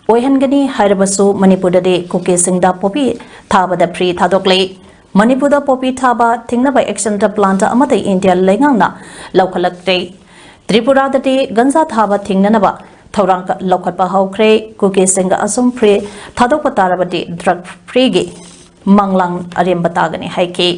ꯑꯣꯏꯍꯟꯒꯅꯤ ꯍꯥꯏꯔꯕꯁꯨ, ꯃꯅꯤꯄꯨꯔꯗꯗꯤ ꯀꯨꯀꯤꯁꯤꯡꯗ ꯄꯣꯄꯤ ꯊꯥꯕꯗ free ꯊꯥꯗꯣꯛꯂꯦ꯫ ꯃꯅꯤꯄꯨꯔꯗ ꯄꯣꯄꯤ ꯊꯥꯕ ꯊꯤꯡꯅꯕ action plan ꯑꯃꯠꯇ ꯏꯟꯗꯤꯌꯥ ꯂꯩꯉꯥꯛꯅ ꯂꯧꯈꯠꯂꯛꯇꯦ꯫ ꯇ꯭ꯔꯤꯄꯨꯔꯥꯗꯗꯤ ꯒꯟꯖꯥ ꯊꯥꯕ ꯊꯤꯡꯅꯅꯕ ꯊꯧꯔꯥꯡ ꯂꯧꯈꯠꯄ ꯍꯧꯈ꯭ꯔꯦ꯫ ꯀꯨꯀꯤꯁꯤꯡꯒ ꯑꯁꯨꯝ ꯐ꯭ꯔꯤ ꯊꯥꯗꯣꯛꯄ ꯇꯥꯔꯕꯗꯤ ꯗ꯭ꯔꯒ ꯐ꯭ꯔꯤꯒꯤ ꯃꯪꯂꯥꯟ ꯑꯔꯦꯝꯕ ꯇꯥꯒꯅꯤ ꯍꯥꯏꯈꯤ꯫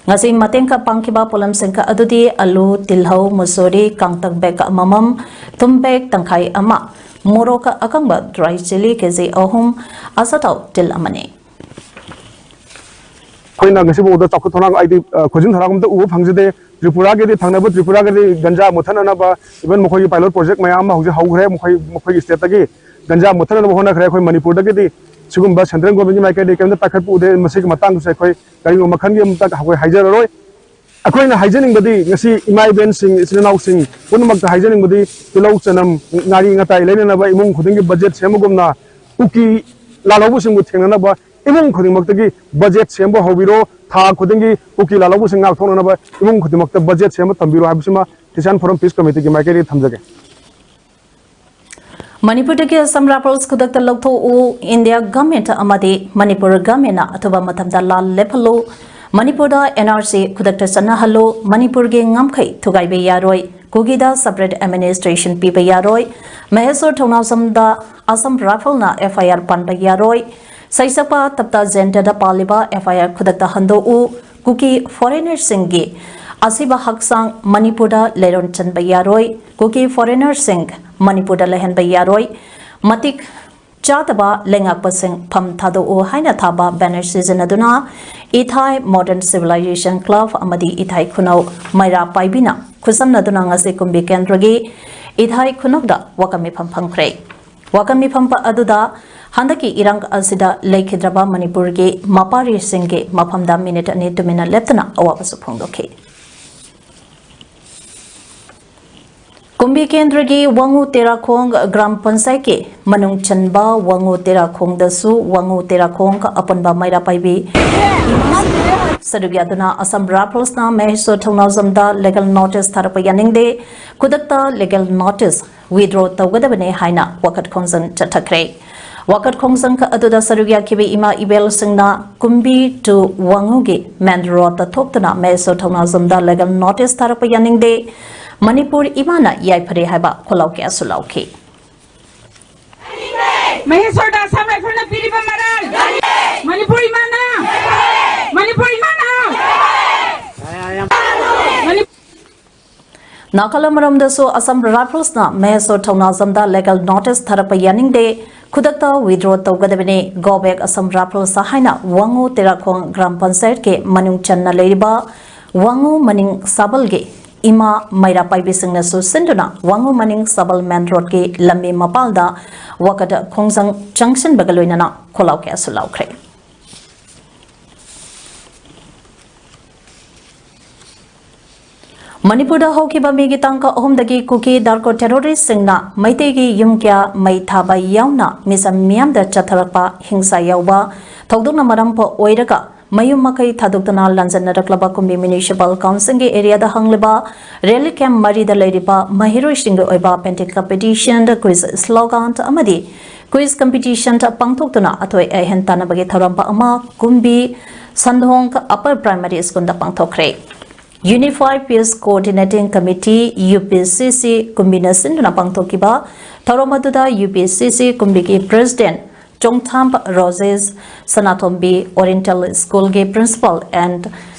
ꯉꯁꯤ ꯃꯇꯦꯡ ꯈꯔ ꯄꯥꯡꯈꯤꯕ ꯄꯣꯠꯂꯝꯁꯤꯡ ꯈꯔ ꯑꯗꯨꯗꯤ ꯑꯂꯨ, ꯇꯤꯜꯍꯧ, ꯃꯨꯁꯣꯔꯤ, ꯀꯥꯡꯇꯛ ꯕꯦꯒ ꯑꯃꯃꯝ, ꯊꯨꯝ ꯕꯦꯒ ꯇꯪꯈꯥꯏ ꯑꯃ, ꯃꯣꯔꯣꯛ ꯑꯀꯪꯕ ꯗ꯭ꯔꯥꯏ ꯆꯤꯂꯤ ꯀꯦꯖꯤ ꯑꯍꯨꯝ, ꯑꯆꯥꯊꯥꯎ ꯇꯤꯟ ꯑꯃꯅꯤ꯫ ꯑꯩꯈꯣꯏꯅ ꯉꯁꯤꯐꯥꯎꯗ ꯆꯥꯎꯈꯠ ꯊꯧꯔꯥꯡ ꯍꯥꯏꯗꯤ, ꯑ, ꯈꯨꯖꯤꯟ ꯊꯧꯔꯥꯡ ꯑꯝꯇ ꯎꯕ ꯐꯪꯖꯗꯦ꯫ ꯇ꯭ꯔꯤꯄꯨꯔꯥꯒꯤꯗꯤ, ꯊꯪꯅꯕ ꯇ꯭ꯔꯤꯄꯨꯔꯥꯒꯤꯗꯤ ꯒꯟꯖꯥ ꯃꯨꯠꯊꯠꯅꯅꯕ, even ꯃꯈꯣꯏꯒꯤ pilot project ꯃꯌꯥꯝ ꯑꯃ ꯍꯧꯖꯤꯛ ꯍꯧꯈ꯭ꯔꯦ꯫ ꯃꯈꯣꯏ, ꯃꯈꯣꯏꯒꯤ stateꯇꯒꯤ ꯒꯟꯖꯥ ꯃꯨꯠꯊꯠꯅꯕ ꯍꯣꯠꯅꯈ꯭ꯔꯦ꯫ ꯑꯩꯈꯣꯏ ꯃꯅꯤꯄꯨꯔꯗꯒꯤꯗꯤ ꯁꯤꯒꯨꯝꯕ central governmentꯀꯤ ꯃꯥꯏꯀꯩꯗꯒꯤ ꯀꯔꯤꯝꯇ ꯄꯥꯏꯈꯠꯄ ꯎꯗꯦ꯫ ꯃꯁꯤꯒꯤ ꯃꯇꯥꯡꯗꯁꯨ ꯑꯩꯈꯣꯏ ꯀꯔꯤꯒꯨꯝꯕ ꯃꯈꯜꯒꯤ ꯑꯝꯇ ꯑꯩꯈꯣꯏ ꯍꯥꯏꯖꯔꯔꯣꯏ꯫ ꯑꯩꯈꯣꯏꯅ ꯍꯥꯏꯖꯅꯤꯡꯕꯗꯤ, ꯉꯁꯤ ꯏꯃꯥ ꯏꯕꯦꯟꯁꯤꯡ, ꯏꯆꯤꯜ ꯏꯅꯥꯎꯁꯤꯡ ꯄꯨꯝꯅꯃꯛꯇ ꯍꯥꯏꯖꯅꯤꯡꯕꯗꯤ, ꯇꯤꯜꯍꯧ, ꯆꯅꯝ, ꯉꯥꯔꯤ, ꯉꯇꯥꯏ ꯂꯩꯅꯅꯕ ꯏꯃꯨꯡ ꯈꯨꯗꯤꯡꯒꯤ budget ꯁꯦꯝꯕꯒꯨꯝꯅ ꯀꯨꯀꯤ ꯂꯥꯜꯍꯧꯕꯁꯤꯡꯕꯨ ꯊꯦꯡꯅꯅꯕ ꯏꯃꯨꯡ ꯈꯨꯗꯤꯡꯃꯛꯇꯒꯤ budget ꯁꯦꯝꯕ ꯍꯧꯕꯤꯔꯣ꯫ ꯊꯥ ꯈꯨꯗꯤꯡꯒꯤ ꯀꯨꯀꯤ ꯂꯥꯜꯍꯧꯕꯁꯤꯡ ꯉꯥꯛꯊꯣꯛꯅꯅꯕ ꯏꯃꯨꯡ ꯈꯨꯗꯤꯡꯃꯛꯇ budget ꯁꯦꯝꯕ ꯇꯝꯕꯤꯔꯣ ꯍꯥꯏꯕꯁꯤꯃ Christian Forum Peace Committeeꯒꯤ ꯃꯥꯏꯀꯩꯗꯒꯤ ꯊꯝꯖꯒꯦ꯫ ꯃꯅꯤꯄꯨꯔꯗꯒꯤ ꯑꯁꯥꯝ ꯔꯥꯏꯐꯜꯁ ꯈꯨꯗꯛꯇ ꯂꯧꯊꯣꯛꯎ꯫ ꯏꯟꯗꯤꯌꯥ ꯒꯚꯔꯟꯃꯦꯟꯠ ꯑꯃꯗꯤ ꯃꯅꯤꯄꯨꯔ ꯒꯚꯔꯟꯃꯦꯟꯠꯅ ꯑꯊꯨꯕ ꯃꯇꯝꯗ ꯂꯥꯟ ꯂꯦꯞꯍꯜꯂꯨ꯫ ꯃꯅꯤꯄꯨꯔꯗ NRC ꯈꯨꯗꯛꯇ ꯆꯠꯅꯍꯜꯂꯨ꯫ ꯃꯅꯤꯄꯨꯔꯒꯤ ꯉꯝꯈꯩ ꯊꯨꯒꯥꯏꯕ ꯌꯥꯔꯣꯏ꯫ ꯀꯨꯀꯤꯗ separate administration ꯄꯤꯕ ꯌꯥꯔꯣꯏ꯫ ꯃꯍꯦꯁꯣꯔ ꯊꯧꯅꯥꯎꯖꯝꯗ ꯑꯁꯥꯝ ꯔꯥꯏꯐꯜꯅ FIR ꯄꯥꯟꯕ ꯌꯥꯔꯣꯏ꯫ ꯁꯩꯁꯛꯄ ꯇꯞꯇꯥ ꯖꯌꯟꯇꯗ ꯄꯥꯜꯂꯤꯕ FIR ꯈꯨꯗꯛꯇ ꯍꯟꯗꯣꯛꯎ꯫ ꯀꯨꯀꯤ foreignerꯁꯤꯡꯒꯤ ꯑꯁꯤꯕ ꯍꯛꯆꯥꯡ ꯃꯅꯤꯄꯨꯔꯗ ꯂꯩꯔꯣꯟ ꯆꯟꯕ ꯌꯥꯔꯣꯏ꯫ ꯀꯨꯀꯤ foreignerꯁꯤꯡ ꯃꯅꯤꯄꯨꯔꯗ ꯂꯩꯍꯟꯕ ꯌꯥꯔꯣꯏ꯫ ꯃꯇꯤꯛ ꯆꯥꯗꯕ ꯂꯩꯉꯥꯛꯄꯁꯤꯡ ꯐꯝ ꯊꯥꯗꯣꯛꯎ ꯍꯥꯏꯅ ꯊꯥꯕ banner ꯁꯤꯖꯤꯟꯅꯗꯨꯅ ꯏꯊꯥꯏ Modern Civilization Club ꯑꯃꯗꯤ ꯏꯊꯥꯏ ꯈꯨꯅꯧ ꯃꯩꯔꯥ ꯄꯥꯏꯕꯤꯅ ꯈꯨꯠꯁꯝꯅꯗꯨꯅ ꯉꯁꯤ ꯀꯨꯝꯕꯤ ꯀꯦꯟꯗ꯭ꯔꯒꯤ ꯏꯊꯥꯏ ꯈꯨꯅꯧꯗ ꯋꯥꯀꯠ ꯃꯤꯐꯝ ꯐꯝꯈ꯭ꯔꯦ꯫ ꯋꯥꯀꯠ ꯃꯤꯐꯝ ꯑꯗꯨꯗ ꯍꯟꯗꯛꯀꯤ ꯏꯔꯥꯡ ꯑꯁꯤꯗ ꯂꯩꯈꯤꯗ꯭ꯔꯕ ꯃꯅꯤꯄꯨꯔꯒꯤ ꯃꯄꯥꯔꯤꯁꯤꯡꯒꯤ ꯃꯐꯝꯗ ꯃꯤꯅꯤꯠ ꯑꯅꯤ ꯇꯨꯃꯤꯟꯅ ꯂꯦꯞꯇꯨꯅ ꯑꯋꯥꯕꯁꯨ ꯐꯣꯡꯗꯣꯛꯈꯤ꯫ ꯀꯨꯝꯕꯤ ꯀꯦꯟꯗ꯭ꯔꯒꯤ ꯋꯥꯉꯨ ꯇꯦꯔꯥꯈꯣꯡ ꯒ꯭ꯔꯥꯝ ꯄꯟꯆꯥꯌꯠꯀꯤ ꯃꯅꯨꯡ ꯆꯟꯕ ꯋꯥꯉꯨ ꯇꯦꯔꯥꯈꯣꯡꯗꯁꯨ ꯋꯥꯉꯨ ꯇꯦꯔꯥꯈꯣꯡ ꯑꯄꯨꯟꯕ ꯃꯩꯔꯥ ꯄꯥꯏꯕꯤ ꯁꯔꯨꯛ ꯌꯥꯗꯨꯅ ꯑꯁꯥꯝ ꯔꯥꯏꯐꯜꯁꯅ ꯃꯍꯦꯁꯣꯔ ꯊꯧꯅꯥꯎꯖꯝꯗ legal notice ꯊꯥꯔꯛꯄ ꯌꯥꯅꯤꯡꯗꯦ, ꯈꯨꯗꯛꯇ legal notice withdraw ꯇꯧꯒꯗꯕꯅꯤ ꯍꯥꯏꯅ ꯋꯥꯀꯠ ꯈꯣꯡꯖꯪ ꯆꯠꯊꯈ꯭ꯔꯦ꯫ ꯋꯥꯀꯠ ꯈꯣꯡꯖꯪ ꯑꯗꯨꯗ ꯁꯔꯨꯛ ꯌꯥꯈꯤꯕ ꯏꯃꯥ ꯏꯕꯦꯜꯁꯤꯡꯅ ꯀꯨꯝꯕꯤ to ꯋꯥꯉꯨꯒꯤ main roadꯇ ꯊꯣꯛꯇꯨꯅ ꯃꯍꯦꯁꯣꯔ ꯊꯧꯅꯥꯎꯖꯝꯗ legal notice ꯊꯥꯔꯛꯄ ꯌꯥꯅꯤꯡꯗꯦ, ꯃꯅꯤꯄꯨꯔ ꯏꯃꯥꯅ ꯌꯥꯏꯐꯔꯦ ꯍꯥꯏꯕ ꯈꯣꯜꯂꯥꯎ ꯀꯌꯥꯁꯨ ꯂꯥꯎꯈꯤ꯫ ꯃꯍꯦꯁꯣꯔꯗ ꯑꯁꯥꯝ ꯔꯥꯏꯐꯜꯅ ꯄꯤꯔꯤꯕ ꯃꯔꯥꯜ꯫ ꯃꯅꯤꯄꯨꯔ ꯏꯃꯥꯅ꯫ ꯃꯅꯤꯄꯨꯔ ꯏꯃꯥꯅ꯫ ꯃꯅꯤ- ꯅꯥꯒꯥꯂꯦꯟ ꯃꯔꯝꯗꯁꯨ ꯑꯁꯥꯝ ꯔꯥꯏꯐꯜꯁꯅ ꯃꯍꯦꯁꯣꯔ ꯊꯧꯅꯥꯖꯝꯗ ꯂꯤꯒꯦꯜ ꯅꯣꯇꯤꯁ ꯊꯥꯔꯛꯄ ꯌꯥꯅꯤꯡꯗꯦ, ꯈꯨꯗꯛꯇ ꯋꯤꯗ꯭ꯔꯣ ꯇꯧꯒꯗꯕꯅꯤ, ꯒꯣ ꯕꯦꯛ ꯑꯁꯥꯝ ꯔꯥꯏꯐꯜꯁ ꯍꯥꯏꯅ ꯋꯥꯉꯨ ꯇꯦꯔꯥꯈꯣꯡ ꯒ꯭ꯔꯥꯝ ꯄꯟꯆꯥꯌꯠꯀꯤ ꯃꯅꯨꯡ ꯆꯟꯅ ꯂꯩꯔꯤꯕ ꯋꯥꯉꯨ ꯃꯅꯤꯡ ꯁꯥꯕꯜꯒꯤ ꯏꯃꯥ ꯃꯩꯔꯥ ꯄꯥꯏꯕꯤꯁꯤꯡꯅꯁꯨ ꯁꯤꯟꯗꯨꯅ ꯋꯥꯉꯨ ꯃꯅꯤꯡ ꯁꯥꯕꯜ ꯃꯦꯟ ꯔꯣꯗꯀꯤ ꯂꯝꯕꯤ ꯃꯄꯥꯜꯗ ꯋꯥꯀꯠ ꯈꯣꯡꯖꯪ ꯆꯪꯁꯤꯟꯕꯒ ꯂꯣꯏꯅꯅ ꯈꯣꯜꯂꯥꯎ ꯀꯌꯥꯁꯨ ꯂꯥꯎꯈ꯭ꯔꯦ꯫ ꯃꯅꯤꯄꯨꯔꯗ ꯍꯧꯈꯤꯕ ꯃꯦꯒꯤ ꯇꯥꯡ ꯑꯍꯨꯝꯗꯒꯤ ꯀꯨꯀꯤ ꯗꯥꯔꯀꯣ ꯇꯦꯔꯣꯔꯤꯁꯁꯤꯡꯅ ꯃꯩꯇꯩꯒꯤ ꯌꯨꯝ ꯀꯌꯥ ꯃꯩ ꯊꯥꯕ ꯌꯥꯎꯅ ꯃꯤꯆꯝ ꯃꯤꯌꯥꯝꯗ ꯆꯠꯊꯔꯛꯄ ꯍꯤꯡꯁꯥ ꯌꯥꯎꯕ ꯊꯧꯗꯣꯛꯅ ꯃꯔꯝ ꯑꯣꯏꯔꯒ ꯃꯌꯨꯝ ꯃꯀꯩ ꯊꯥꯗꯣꯛꯇꯨꯅ ꯂꯥꯟꯖꯟꯅꯔꯛꯂꯕ ꯀꯨꯝꯕꯤ ꯃ꯭ꯌꯨꯅꯤꯁꯤꯄꯥꯜ ꯀꯥꯎꯟꯁꯤꯜꯒꯤ ꯑꯦꯔꯤꯌꯥꯗ ꯍꯥꯡꯂꯤꯕ ꯔꯦꯂꯤ ꯀꯦꯝꯞ ꯃꯔꯤꯗ ꯂꯩꯔꯤꯕ ꯃꯍꯩꯔꯣꯏꯁꯤꯡꯒꯤ ꯑꯣꯏꯕ ꯄꯦꯟꯇꯤꯡ ꯀꯝꯄꯤꯇꯤꯁꯟ, ꯀ꯭ꯋꯤꯖ ꯁ꯭ꯂꯣꯒꯥꯟ ꯑꯃꯗꯤ ꯀ꯭ꯋꯤꯖ ꯀꯝꯄꯤꯇꯤꯁꯟ ꯄꯥꯡꯊꯣꯛꯇꯨꯅ ꯑꯊꯣꯏ ꯑꯍꯦꯟ ꯇꯥꯟꯅꯕꯒꯤ ꯊꯧꯔꯝ ꯑꯃ ꯀꯨꯝꯕꯤ ꯁꯟꯗꯣꯡ ꯑꯄꯔ ꯄ꯭ꯔꯥꯏꯃꯥꯔꯤ ꯁ꯭ꯀꯨꯜꯗ ꯄꯥꯡꯊꯣꯛꯈ꯭ꯔꯦ꯫ Unified Peace Coordinating Committee, U P C C, ꯀꯨꯝꯕꯤꯅ ꯁꯤꯟꯗꯨꯅ ꯄꯥꯡꯊꯣꯛꯈꯤꯕ ꯊꯧꯔꯝ ꯑꯗꯨꯗ ꯌꯨ ꯄꯤ ꯁꯤ ꯁꯤ ꯀꯨꯝꯕꯤꯒꯤ ꯄ꯭ꯔꯦꯁꯤꯗꯦꯟꯠ ꯆꯣꯡꯊꯥꯝ ꯔꯣꯖꯦꯁ, ꯁꯅꯥꯇꯣꯝꯕꯤ ꯑꯣꯔꯤꯌꯦꯟꯇꯦꯜ ꯁ꯭ꯀꯨꯜꯒꯤ ꯄ꯭ꯔꯤꯟꯁꯤꯄꯥꯜ ꯑꯦꯟ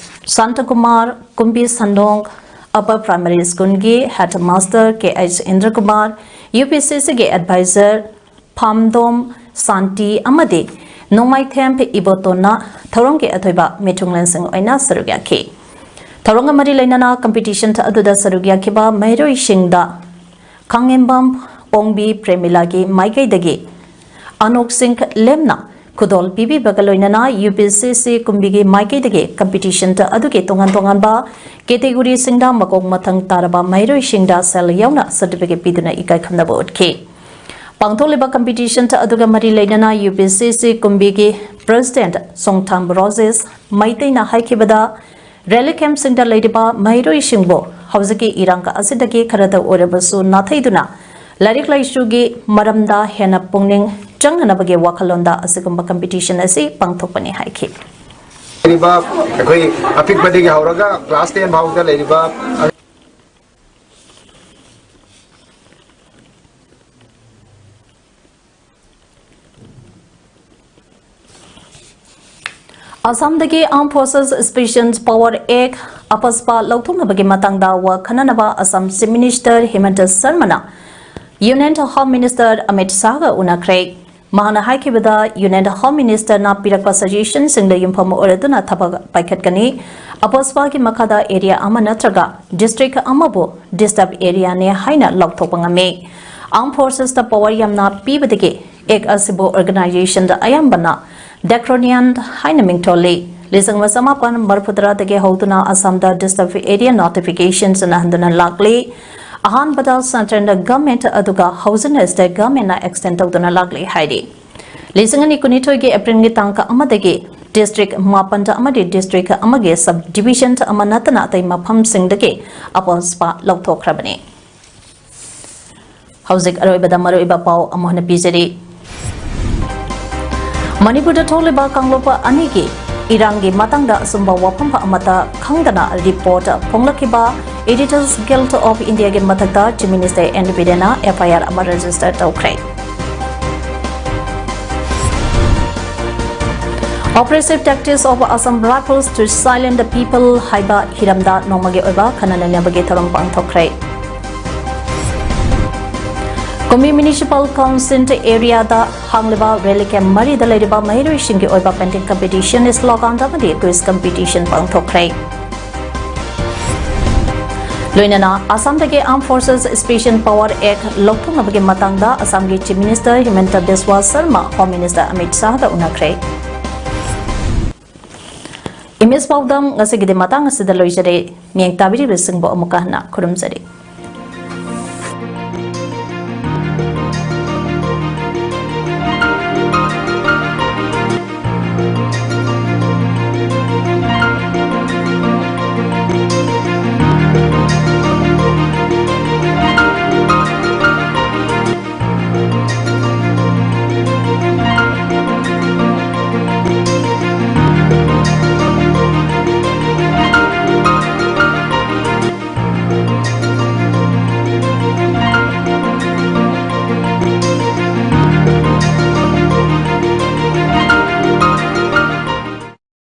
ꯁꯥꯟꯇꯀꯨꯃꯥꯔ, ꯀꯨꯝꯕꯤ ꯁꯟꯗꯣꯡ ꯑꯄꯔ ꯄ꯭ꯔꯥꯏꯃꯥꯔꯤ ꯁ꯭ꯀꯨꯜꯒꯤ ꯍꯦꯗ ꯃꯥꯁꯇꯔ ꯀꯦ ꯑꯩꯆ ꯏꯟꯗ꯭ꯔꯀꯨꯃꯥꯔ, ꯌꯨ ꯄꯤ ꯁꯤ ꯁꯤꯒꯤ ꯑꯦꯗꯚꯥꯏꯖꯔ ꯐꯥꯝꯗꯣꯝ ꯁꯥꯟꯇꯤ ꯑꯃꯗꯤ ꯅꯣꯡꯃꯥꯏꯊꯦꯝ ꯏꯕꯣꯇꯣꯟꯅ ꯊꯧꯔꯝꯒꯤ ꯑꯊꯣꯏꯕ ꯃꯤꯊꯨꯡꯂꯦꯟꯁꯤꯡ ꯑꯣꯏꯅ ꯁꯔꯨꯛ ꯌꯥꯈꯤ꯫ ꯊꯧꯔꯝꯒ ꯃꯔꯤ ꯂꯩꯅꯅ ꯀꯝꯄꯤꯇꯤꯁꯟ ꯑꯗꯨꯗ ꯁꯔꯨꯛ ꯌꯥꯈꯤꯕ ꯃꯍꯩꯔꯣꯏꯁꯤꯡꯗ ꯈꯥꯡꯉꯦꯝꯕꯝ ꯑꯣꯡꯕꯤ ꯄ꯭ꯔꯦꯃꯤꯂꯥꯒꯤ ꯃꯥꯏꯀꯩꯗꯒꯤ ꯑꯅꯣꯛ ꯁꯤꯡ ꯂꯦꯝꯅ ꯈꯨꯗꯣꯜ ꯄꯤꯕꯤꯕꯒ ꯂꯣꯏꯅꯅ ꯌꯨ ꯄꯤ ꯁꯤ ꯁꯤ ꯀꯨꯝꯕꯤꯒꯤ ꯃꯥꯏꯀꯩꯗꯒꯤ ꯀꯝꯄꯤꯇꯤꯁꯟ ꯑꯗꯨꯒꯤ ꯇꯣꯉꯥꯟ ꯇꯣꯉꯥꯟꯕ ꯀꯦꯇꯦꯒꯣꯔꯤꯁꯤꯡꯗ ꯃꯀꯣꯛ ꯃꯊꯪ ꯇꯥꯔꯕ ꯃꯍꯩꯔꯣꯏꯁꯤꯡꯗ ꯁꯦꯜ ꯌꯥꯎꯅ ꯁꯔꯇꯤꯐꯤꯀꯦꯠ ꯄꯤꯗꯨꯅ ꯏꯀꯥꯏ ꯈꯨꯝꯅꯕ ꯎꯠꯈꯤ꯫ ꯄꯥꯡꯊꯣꯛꯂꯤꯕ ꯀꯝꯄꯤꯇꯤꯁꯟ ꯑꯗꯨꯒ ꯃꯔꯤ ꯂꯩꯅꯅ ꯌꯨ ꯄꯤ ꯁꯤ ꯁꯤ ꯀꯨꯝꯕꯤꯒꯤ ꯄ꯭ꯔꯦꯁꯤꯗꯦꯟꯠ ꯆꯣꯡꯊꯥꯝ ꯔꯣꯖꯦꯁ ꯃꯩꯇꯩꯅ ꯍꯥꯏꯈꯤꯕꯗ, ꯔꯦꯂꯤ ꯀꯦꯝꯞꯁꯤꯡꯗ ꯂꯩꯔꯤꯕ ꯃꯍꯩꯔꯣꯏꯁꯤꯡꯕꯨ ꯍꯧꯖꯤꯛꯀꯤ ꯏꯔꯥꯡ ꯑꯁꯤꯗꯒꯤ ꯈꯔꯗ ꯑꯣꯏꯔꯕꯁꯨ ꯅꯥꯊꯩꯗꯨꯅ ꯂꯥꯏꯔꯤꯛ ꯂꯥꯏꯁꯨꯒꯤ ꯃꯔꯝꯗ ꯍꯦꯟꯅ ꯄꯨꯛꯅꯤꯡ ꯆꯪꯅꯅꯕꯒꯤ ꯋꯥꯈꯜꯂꯣꯟꯗ ꯑꯁꯤꯒꯨꯝꯕ ꯀꯝꯄꯤꯇꯤꯁꯟ ꯑꯁꯤ ꯄꯥꯡꯊꯣꯛꯄꯅꯤ ꯍꯥꯏꯈꯤ꯫ ꯂꯩꯔꯤꯕ ꯑꯩꯈꯣꯏ ꯑꯄꯤꯛꯄꯗꯒꯤ ꯍꯧꯔꯒ ꯀ꯭ꯂꯥꯁ ꯇꯦꯟ ꯐꯥꯎꯗ ꯂꯩꯔꯤꯕ ꯑꯁꯥꯝꯗꯒꯤ Armed Forces Special Power Act, ꯑꯄꯁꯄꯥ ꯂꯧꯊꯣꯛꯅꯕꯒꯤ ꯃꯇꯥꯡꯗ ꯋꯥ ꯈꯟꯅꯅꯕ Assam Chief Minister ꯍꯤꯃꯟꯇ ꯁꯔꯃꯅ Union Home Minister Amit ꯁꯥꯍꯒ ꯎꯅꯈ꯭ꯔꯦ꯫ ꯃꯍꯥꯛꯅ ꯍꯥꯏꯈꯤꯕꯗ, Union Home Ministerꯅ ꯄꯤꯔꯛꯄ suggestionꯁꯤꯡꯗ ꯌꯨꯝꯐꯝ ꯑꯣꯏꯔꯗꯨꯅ ꯊꯕꯛ ꯄꯥꯏꯈꯠꯀꯅꯤ꯫ ꯑꯄꯁꯄꯥꯒꯤ ꯃꯈꯥꯗ area ꯑꯃ ꯅꯠꯇ꯭ꯔꯒ district ꯑꯃꯕꯨ disturb areaꯅꯦ ꯍꯥꯏꯅ ꯂꯥꯎꯊꯣꯛꯄ ꯉꯝꯃꯤ꯫ Armed Forcesꯇ power ꯌꯥꯝꯅ ꯄꯤꯕꯗꯒꯤ Act ꯑꯁꯤꯕꯨ organizationꯗ ꯑꯌꯥꯝꯕꯅ draconian ꯍꯥꯏꯅ ꯃꯤꯡꯊꯣꯜꯂꯤ꯫ ꯂꯤꯁꯤꯡ ꯑꯃ ꯆꯃꯥꯄꯟ ꯃꯔꯤꯐꯨꯇꯔꯥꯗꯒꯤ ꯍꯧꯗꯨꯅ ꯑꯁꯥꯝꯗ disturb area notification ꯆꯠꯅꯍꯟꯗꯨꯅ ꯂꯥꯛꯂꯤ꯫ ꯑꯍꯥꯟꯕꯗ central government ꯑꯗꯨꯒ ꯍꯧꯖꯤꯛꯅ state governmentꯅ extend ꯇꯧꯗꯨꯅ ꯂꯥꯛꯂꯤ ꯍꯥꯏꯔꯤ꯫ ꯂꯤꯁꯤꯡ ꯑꯅꯤ ꯀꯨꯟꯅꯤꯊꯣꯏꯒꯤ Aprilꯒꯤ ꯇꯥꯡ ꯑꯃꯗꯒꯤ district ꯃꯥꯄꯟꯗ ꯑꯃꯗꯤ district ꯑꯃꯒꯤ sub division ꯑꯃ ꯅꯠꯇꯅ ꯑꯇꯩ ꯃꯐꯝꯁꯤꯡꯗꯒꯤ ꯑꯄꯁꯄꯥ ꯂꯧꯊꯣꯛꯈ꯭ꯔꯕꯅꯤ꯫ ꯍꯧꯖꯤꯛ ꯑꯔꯣꯏꯕꯗ ꯃꯔꯨꯑꯣꯏꯕ ꯄꯥꯎ ꯑꯃꯨꯛ ꯍꯟꯅ ꯄꯤꯖꯔꯤ꯫ ꯃꯅꯤꯄꯨꯔꯗ ꯊꯣꯛꯂꯤꯕ ꯀꯥꯡꯂꯨꯞ ꯑꯅꯤꯒꯤ ꯏꯔꯥꯡꯒꯤ ꯃꯇꯥꯡꯗ ꯑꯆꯨꯝꯕ ꯋꯥꯐꯝ ꯑꯃꯠꯇ ꯈꯪꯗꯅ report ꯐꯣꯡꯂꯛꯈꯤꯕ Editors Guild of Indiaꯒꯤ ꯃꯊꯛꯇ Chief Minister ꯑꯦꯟ ꯕꯤꯔꯦꯟꯅ F I R ꯑꯃ register ꯇꯧꯈ꯭ꯔꯦ꯫ Oppressive tactics of Assam Rifles to silence the people ꯍꯥꯏꯕ ꯍꯤꯔꯝꯗ ꯅꯣꯡꯃꯒꯤ ꯑꯣꯏꯕ ꯈꯟꯅ ꯅꯩꯅꯕꯒꯤ ꯊꯧꯔꯝ ꯄꯥꯡꯊꯣꯛꯈ꯭ꯔꯦ꯫ ꯀꯨꯝꯕꯤ Municipal Council areaꯗ ꯍꯥꯡꯂꯤꯕ relief camp ꯃꯔꯤꯗ ꯂꯩꯔꯤꯕ ꯃꯍꯩꯔꯣꯏꯁꯤꯡꯒꯤ ꯑꯣꯏꯕ painting competition, slogan ꯑꯃꯗꯤ quiz competition ꯄꯥꯡꯊꯣꯛꯈ꯭ꯔꯦ꯫ ꯂꯣꯏꯅꯅ ꯑꯁꯥꯝꯗꯒꯤ Armed Forces Special Power Act ꯂꯧꯊꯣꯛꯅꯕꯒꯤ ꯃꯇꯥꯡꯗ ꯑꯁꯥꯝꯒꯤ Chief Minister ꯍꯤꯃꯟꯇ ꯕꯤꯁ꯭ꯋꯥ Sharma Home Minister Amit ꯁꯥꯍꯒ ꯎꯅꯈ꯭ꯔꯦ꯫ Image ꯄꯥꯎꯗꯝ ꯉꯁꯤꯒꯤꯗꯤ ꯃꯇꯥꯡ ꯑꯁꯤꯗ ꯂꯣꯏꯖꯔꯦ꯫ ꯃꯤꯠꯌꯦꯡ ꯇꯥꯕꯤꯔꯤꯕꯁꯤꯡꯕꯨ ꯑꯃꯨꯛꯀ ꯍꯟꯅ ꯈꯨꯔꯨꯝꯖꯔꯤ꯫